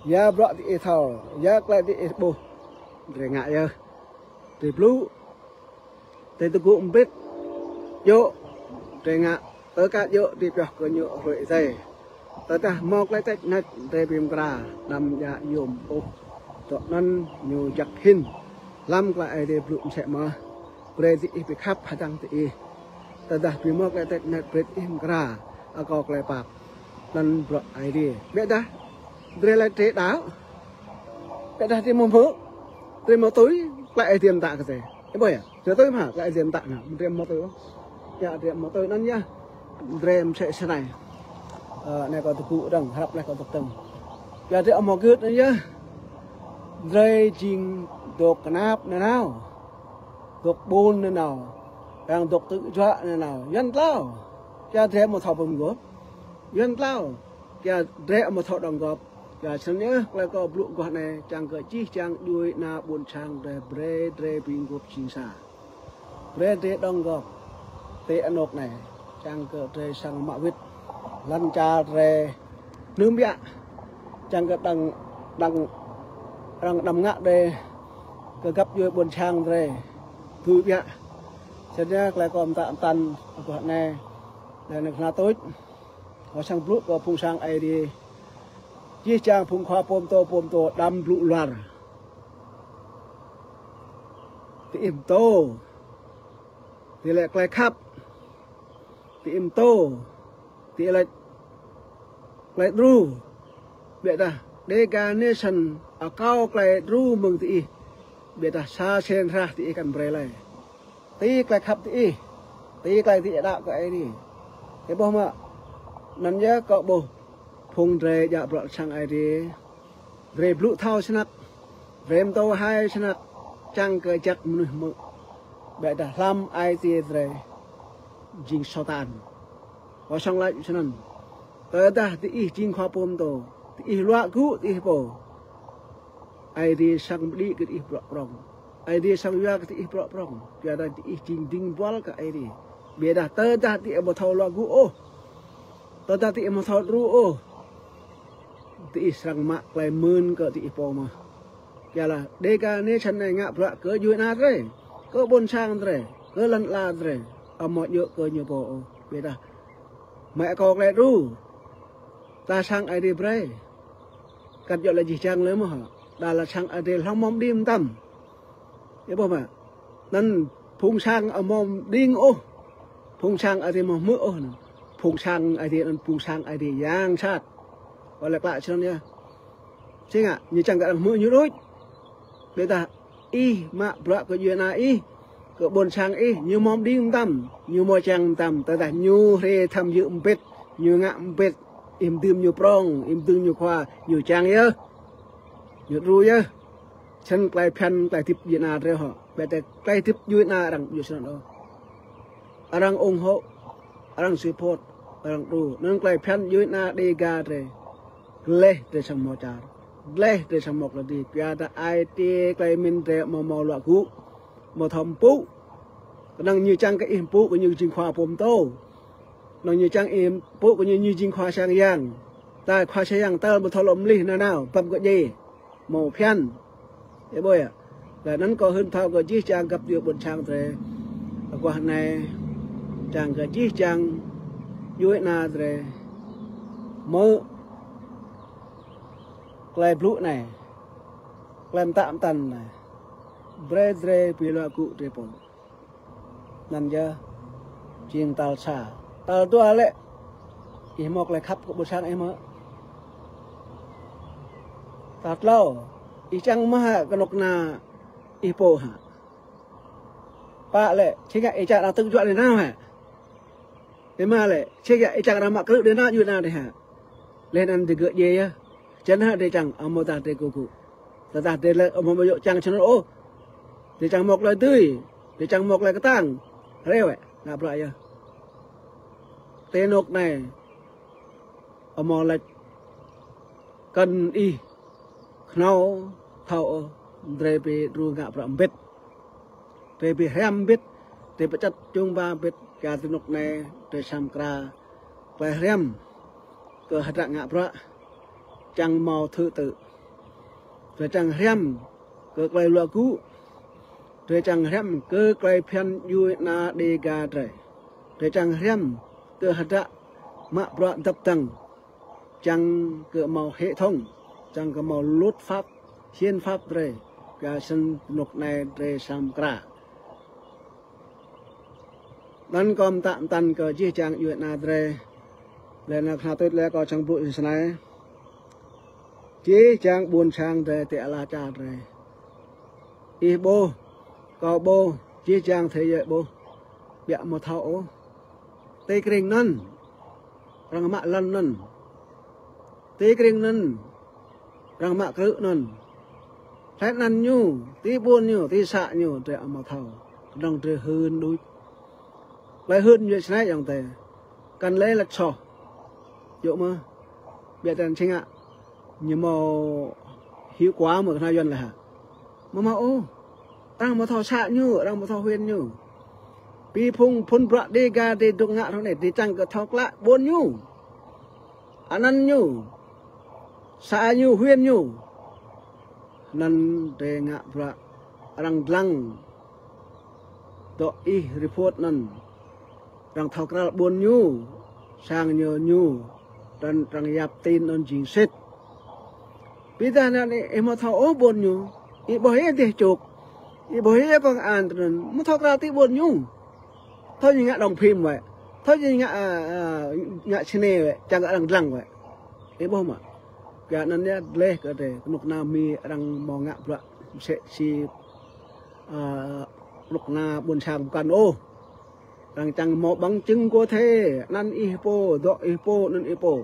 Ya bruă diih thâo, ya tơlơi diih ƀuh. Drơi ngă yơh. Drơi blŭ. Drơi tơgŭ mbĭt, djơ̆, drơi ngă, tơdah djơ̆, drơi pioh kơ ñu hrơi Ơi Adai. Tơdah hmâo tơlơi tĕč nĕč, drơi ƀu mơkra, đăm djă yôm ôh. Dŏ anŭn ñu jak hĭn. Lăm tơlơi Ơi Adai blŭ msĕ mơh. Brơi diih ƀu khăp hơdăng diih. Tơdah ƀu hmâo tơlơi tĕč nĕč, brơi diih mơkra, akâo tơlơi pap. Anŭn bruă Ơi Adai. Ƀiădah, drơi laĭ drơi đaŏ. Ƀiădah drơi ƀu hmư̆, drơi ƀu tui, tơlơi Ơi Adai mơtă kơ drơi. Ih ƀuh yơh, drơi tui mơ̆, tơlơi Ơi Adai mơtă anŭn, drơi ƀu tui ôh. Yơh, drơi ƀu tui anŭn yơh, drơi msĕ snei. Ơ, anai kâo tơgŭ dơ̆ng, hrăp laih kâo tơgŭ dơ̆ng. Yơh, drơi ƀu hmâo gưt anŭn yơh, drơi jing dŏ kơnap nanao, dŏ ƀun nanao, arăng dŏ tŭ juă nanao, yuan tlao. Yơh, drơi ƀu thâo pơmguôp, yuan tlao. Kơ drơi ƀu thâo đóng góp. Kơ sĭt anai yơh, tơlơi kâo blŭ aguah anai, čang kơ jih jang djuai ania ƀôn sang drơi brơi, drơi bi mguôp jing sa. Brơi drơi đóng góp. Tui anŏ anai, čang kơ drơi săng mă wĭt lŏn čar drơi nưm biă. Čang kơ đang, đang, arăng đăm ngă drơi kơ găp djuai ƀôn sang drơi tui biă. Sĭt anai yơh, tơlơi kâo mơtă mơtăn aguah anai. Laih anŭn kơna tuč. Kâo săng blŭ kơ phung sang Ơi Adai. Jih jang phung khua pơtô pơtô đăm blŭ luar. Ti ih pơtô. Ti lĕ klai khăp. Ti ih pơtô. Ti lĕ klai đru. Biă dah Dega Nation akâo klai đru mơ̆ng ti ih. Biă dah sa sen hrah ti ih kăn brơi lĕ. Ti klai khăp ti ih. Ti klai ti đăo kơ Aê Diê. Ih ƀuh mơ̆. Anŭn yơh kơ ƀuh. Phung drơi djă bruă sang Aê Diê. Drơi blŭ thâo snăk. Drơi pơtô hai snăk. Čang kơ jak mơnuih hmư̆. Biă dah hlăm ai tiê drơi. Jing Satan. Kosong lač snăn. Tơdah ti ih jing khua pơtô. Ti ih luă gŭ ti ih pô. Aê Diê srăng pơđĭ kơ ti ih bruă prŏng. Aê Diê srăng yua kơ ti ih bruă prŏng. Biă dah ti ih jing ding buăl kơ Aê Diê. Biă dah tơdah ti ih ƀu thâo luă gŭ ôh. Tơdah ti ih ƀu thâo đru ôh. Ti ih srăng mă klai mơ̆n kơ ti ih pô mơh. Biă dah Dega Nation anai ngă bruă kơ djuê ana drơi. Kơ ƀuôn sang drơi. Kơ lăn ala drơi. Amâo djơ̆ kơ ñu pô ôh. Biă dah. Mă akâo klai đru. Ta sang Aê Diê brơi. Kăt djŏ lĕ jih jang lĕ mơh. Đa lĕ sang Aê Diê hlŏng mơ̆ng đĭ mơtam. Ih ƀuh mơ̆. Anŭn phung sang amâo mơ̆ng đĭ ôh. Phung sang Aê Diê amâo hmư̆ ôh anŭn. Phung sang Aê Diê anŭn phung sang Aê Diê yang sat. Wơ̆t lĕ klă snăn yơh. Sĭt ngă, ñu čang kơ arăng hmư̆ ñu đôč. Biă dah ih mă bruă kơ djuê ana ih, kơ ƀuôn sang ih, ñu mâo mơ̆ng đĭ mơtam, ñu mâo čang mơtam, tơdah ñu hrê tham dự mbĭt, ñu ngă mbĭt, ih mơdưm ñu prŏng, ih mơdưm ñu khua, ñu čang yơh. Ñu đru yơh. Snăn klai phiăn, klai tip djuê ana drơi hŏ. Biă dah klai tip djuê ana arăng ƀu djơ̆ snăn ôh. Arăng ủng hộ, arăng support, arăng đru. Anŭn klai phiăn djuê ana Dega drơi. Gleh drơi srăng mâo čar. Gleh drơi srăng mâo klei dưi. Biă dah ai tiê klei mĭn drơi amâo mâo luă gŭ. Amâo thâo mpŭ. Kơnơ̆ng ñu čang kơ ih mpŭ kơ ñu jing khua pơtô. Kơnơ̆ng ñu čang ih mpŭ kơ ñu, ñu jing khua sang yang. Ta khua sang yang tơl amâo thâo lŏm mlih nanao, păm kơ djai. Mâo phiăn. Ih ƀuh yơh. Lĕ anŭn kâo hưn thâo kơ jih jang găp djuê ƀuôn sang drơi. Aguah anai čang kơ jih jang djuê ana drơi. Hmư̆ klei blŭ anai. Klei mtă mtăn anai. Brơi drơi bi luă gŭ drơi pô. Anŭn yơh jing tal sa. Tal dua lĕ. Ih mâo klei khăp kơ ƀuôn sang ih mơ̆. Tal tlâo. Ih čang mơ̆ hă kơnuk kơna ih pô hă. Pă lĕ, sĭt ngă ih čang arăng tơ̆ng juă đĭ nao hă. Lima lĕ, sĭt ngă ih čang arăng mă krư̆ đĭ nao djuê ana drơi hă. Leh anŭn digơ̆ djai yơh. Čang hă drơi čang, amâodah drơi kơkuh. Tơdah drơi lĕ amâo mâo djơ̆ čang čơnŭn ôh. Drơi čang mâo klei dưi, drơi čang mâo klei kơtang. Reo wĕ, ngă bruă yơh. Ti anôk anai. Amâo lač kăn ih khnâo thâo ôh, drơi bi đru ngă bruă mbĭt. Drơi bi hriăm mbĭt, drơi pơčăt čung ba mbĭt, kơ ti anôk anai, drơi srăng mkra klei hriăm kơ hơdră ngă bruă čang mâo thứ tự. Drơi čang hriăm kơ klei luă gŭ. Drơi čang hriăm kơ klei phiăn djuê ana Dega drơi. Drơi čang hriăm kơ hơdră mă bruă dăp dăng. Čang kơ mâo hệ thống, čang kơ mâo luật pháp, hiến pháp drơi. Kơ snăn anôk anai drơi srăng mkra. Anăn kâo mtă mtăn kơ jih jang djuê ana drơi. Leh anăn kơnuk kơna tuč leh kâo čang blŭ snei. Jih jang ƀuôn sang drơi ti ala čar drơi. Ih ƀuh, kâo ƀuh, jih jang thế giới ƀuh. Biă amâo thâo ôh. Ti krĭng anăn. Arăng mă lăn anăn. Ti krĭng anăn. Arăng mă krư̆ anăn. Hlei anăn ñu, ti ƀuôn ñu, ti să ñu, drơi amâo thâo. Kơnơ̆ng drơi hưn đôč. Klei hưn ñu snei ayŏng adei. Kăn lĕ lač soh. Djơ̆ mơ̆. Biă dah sĭt ngă. Ñu mâo hyu kua mơ̆ kơ ană Yuăn lĕ hă. Mơ̆ mâo ôh. Arăng mâo thâo să ñu, arăng mâo thâo huyện ñu. Bi phung phŭn bruă Dega drơi dôk ngă rŏng anai, drơi čang kơ thâo klă ƀuôn ñu. Anăn ñu. Să ñu, huyện ñu. Anăn drơi ngă bruă arăng dlăng. Dŏ ih report anăn. Arăng thâo kral ƀuôn ñu, sang ñu ñu, anăn arăng yap tin anăn jing sĭt. Ƀiădah anŭn ih ƀu thâo ôh ƀôn ñu. Ih ƀuh yơh dêh čôk. Ih ƀuh yơh công an tơ anŭn. Ƀu thâo krao tĭ ƀôn ñu. Thâo ñu ngă đóng phim wơ̆t. Thâo ñu ngă, a, a, ngă sine wơ̆t. Čang kơ arăng lăng wơ̆t. Ih ƀuh mơ̆. Kơ anŭn yơh gleh kơ tơ. Kơnuk kơna Mi arăng hmâo ngă bruă. Msĕ si, a, kơnuk kơna ƀôn sang pơkŏn ôh. Arăng čang hmâo bằng chứng có thể, anăn ih pô, dŏ ih pô, anăn ih pô.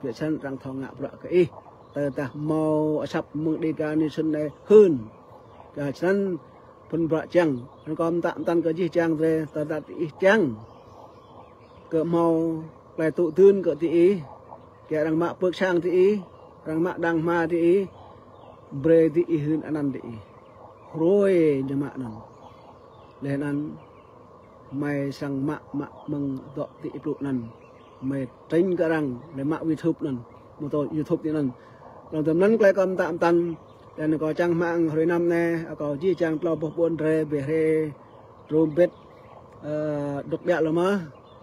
Biă săn arăng thâo ngă bruă kơ ih. Tơdah hmâo asăp mơ̆ng Dega Nation anai hưn. Kơ săn phun bruă čang. Anăn kâo mtă mtăn kơ jih jang drơi, tơdah ih čang. Kơ hmâo klei tŭ dưn kơ tơ ih. Kơ arăng mă pơ̆k sang tơ ih. Arăng mă đang hma tơ ih. Brơi tơ ih hưn anăn tơ ih. Hrơi ñu mă anăn. Leh anăn mơi srăng mă, mă mơ̆ng dŏ tơ ih plŭ anăn. Mơi trĕng kơ arăng, leh mă YouTube anăn. Mơ̆ tơ YouTube tơ anăn. Lŏng tơm anăn klei kâo mtă mtăn. Leh anăn kâo čang hmăng hrơi năm anai, kâo jih jang tlâo boh ƀôn drơi, ƀơi hrơi, trumpet, ơ, dŏ ƀiă lơ mơ̆,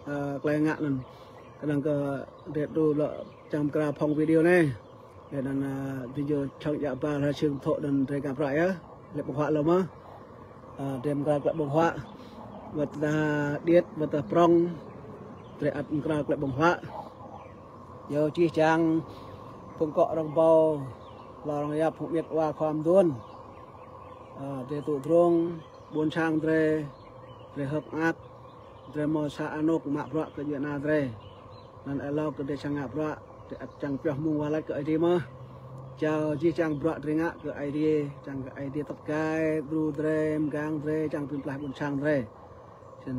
ơ, klei ngă anăn. Kơnơ̆ng kơ drơi tŭ lŏ čang mkra phŏng video anai. Leh anăn, a, video čang djă ba hla sing thŏk anăn drơi ngă bruă yơh. Lĕ ƀơ̆ng huă lơ mơ̆. A, drơi mkra klei ƀơ̆ng huă. Wơ̆t tơdah điêt, wơ̆t tơdah prŏng. Drơi ăt mkra klei ƀơ̆ng huă. Yơh jih jang phung akŏ arăng ƀâo. Lŏ arăng yap phung amiêt wa khua mduôn. A, drơi tŭ drông. Ƀôn sang drơi, drơi hơ̆k mơak, drơi hmâo sa anôk mă bruă kơ djuai ana drơi. Anăn êlâo kơ drơi srăng ngă bruă, drơi ăt čang pioh mơ̆ng wah lač kơ Aê Diê mơ̆. Jao jih jang bruă drơi ngă kơ Aê Diê, čang kơ Aê Diê tăt gai, đru drơi, mgang drơi, čang pơplih ƀôn sang drơi. Sĭt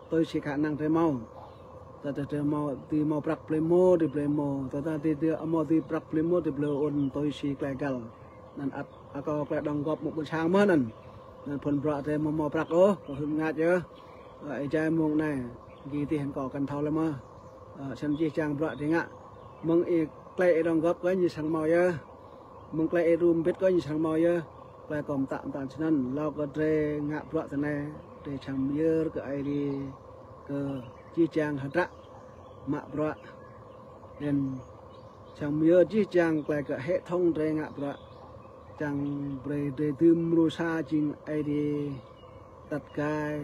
tui si khả năng drơi hmâo. Tơdah drơi hmâo, dưi hmâo prăk blơi mô, drơi blơi mô. Tơdah dưi, dưi hmâo dưi prăk blơi mô, drơi blơi ôn, tui si klei găl. Anăn ăt akâo klei đóng góp mơ̆ng ƀôn sang mơ̆ anăn. Anăn phun bruă drơi hmâo hmâo prăk ôh, kâo hưn ngă yơh. Ơ, ih jai mơ̆ng anai, gih tih hăng kâo kăn thâo lĕ mơ̆. Ơ, sĭt jih jang bruă drơi ngă. Mơ̆ng ih klei ih đóng góp kơ ñu srăng hmâo yơh. Mơ̆ng klei ih đru mbĭt kơ ñu srăng hmâo yơh. Klei kâo mtă mtăn sĭt anăn, lŏ kơ drơi ngă bruă tơ anai, drơi srăng myơr kơ Aê Diê, kơ jih jang hơdră mă bruă. Leh anăn srăng myơr jih jang klei kơ hệ thống drơi ngă bruă. Čang brơi drơi dưm mrô sa jing Aê Diê tăt gai.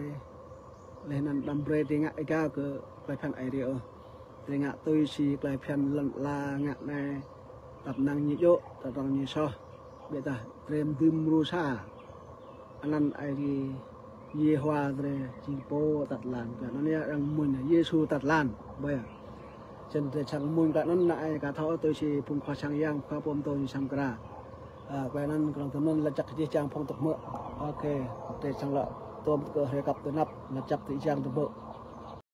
Leh anăn đăm brơi drơi ngă êgao kơ klei phiăn Aê Diê ôh. Drơi ngă tui si klei phiăn lăn ala ngă anai. Tăp năng ñu djơ̆, tăp năng ñu soh. Ƀiădah drơi dưm mrô sa. Anăn Aê Diê Yêhôwa drơi jing pô tăt lan. Kơ anăn yơh arăng mơ̆ng Yêsu tăt lan. Ƀơi. Sĭt drơi srăng mơ̆ng kơ anăn anai kơ thâo tui si phung khua sang yang khua pô mtô ñu srăng mkra. A, klei anăn kơnơ̆ng tơm anăn lač jăk jih jang phung tŭk hmư̆. Ôkê, drơi srăng lŏ tôm kơ hrơi kăp tơ anăp, lač jăk tơ jih jang tơpă.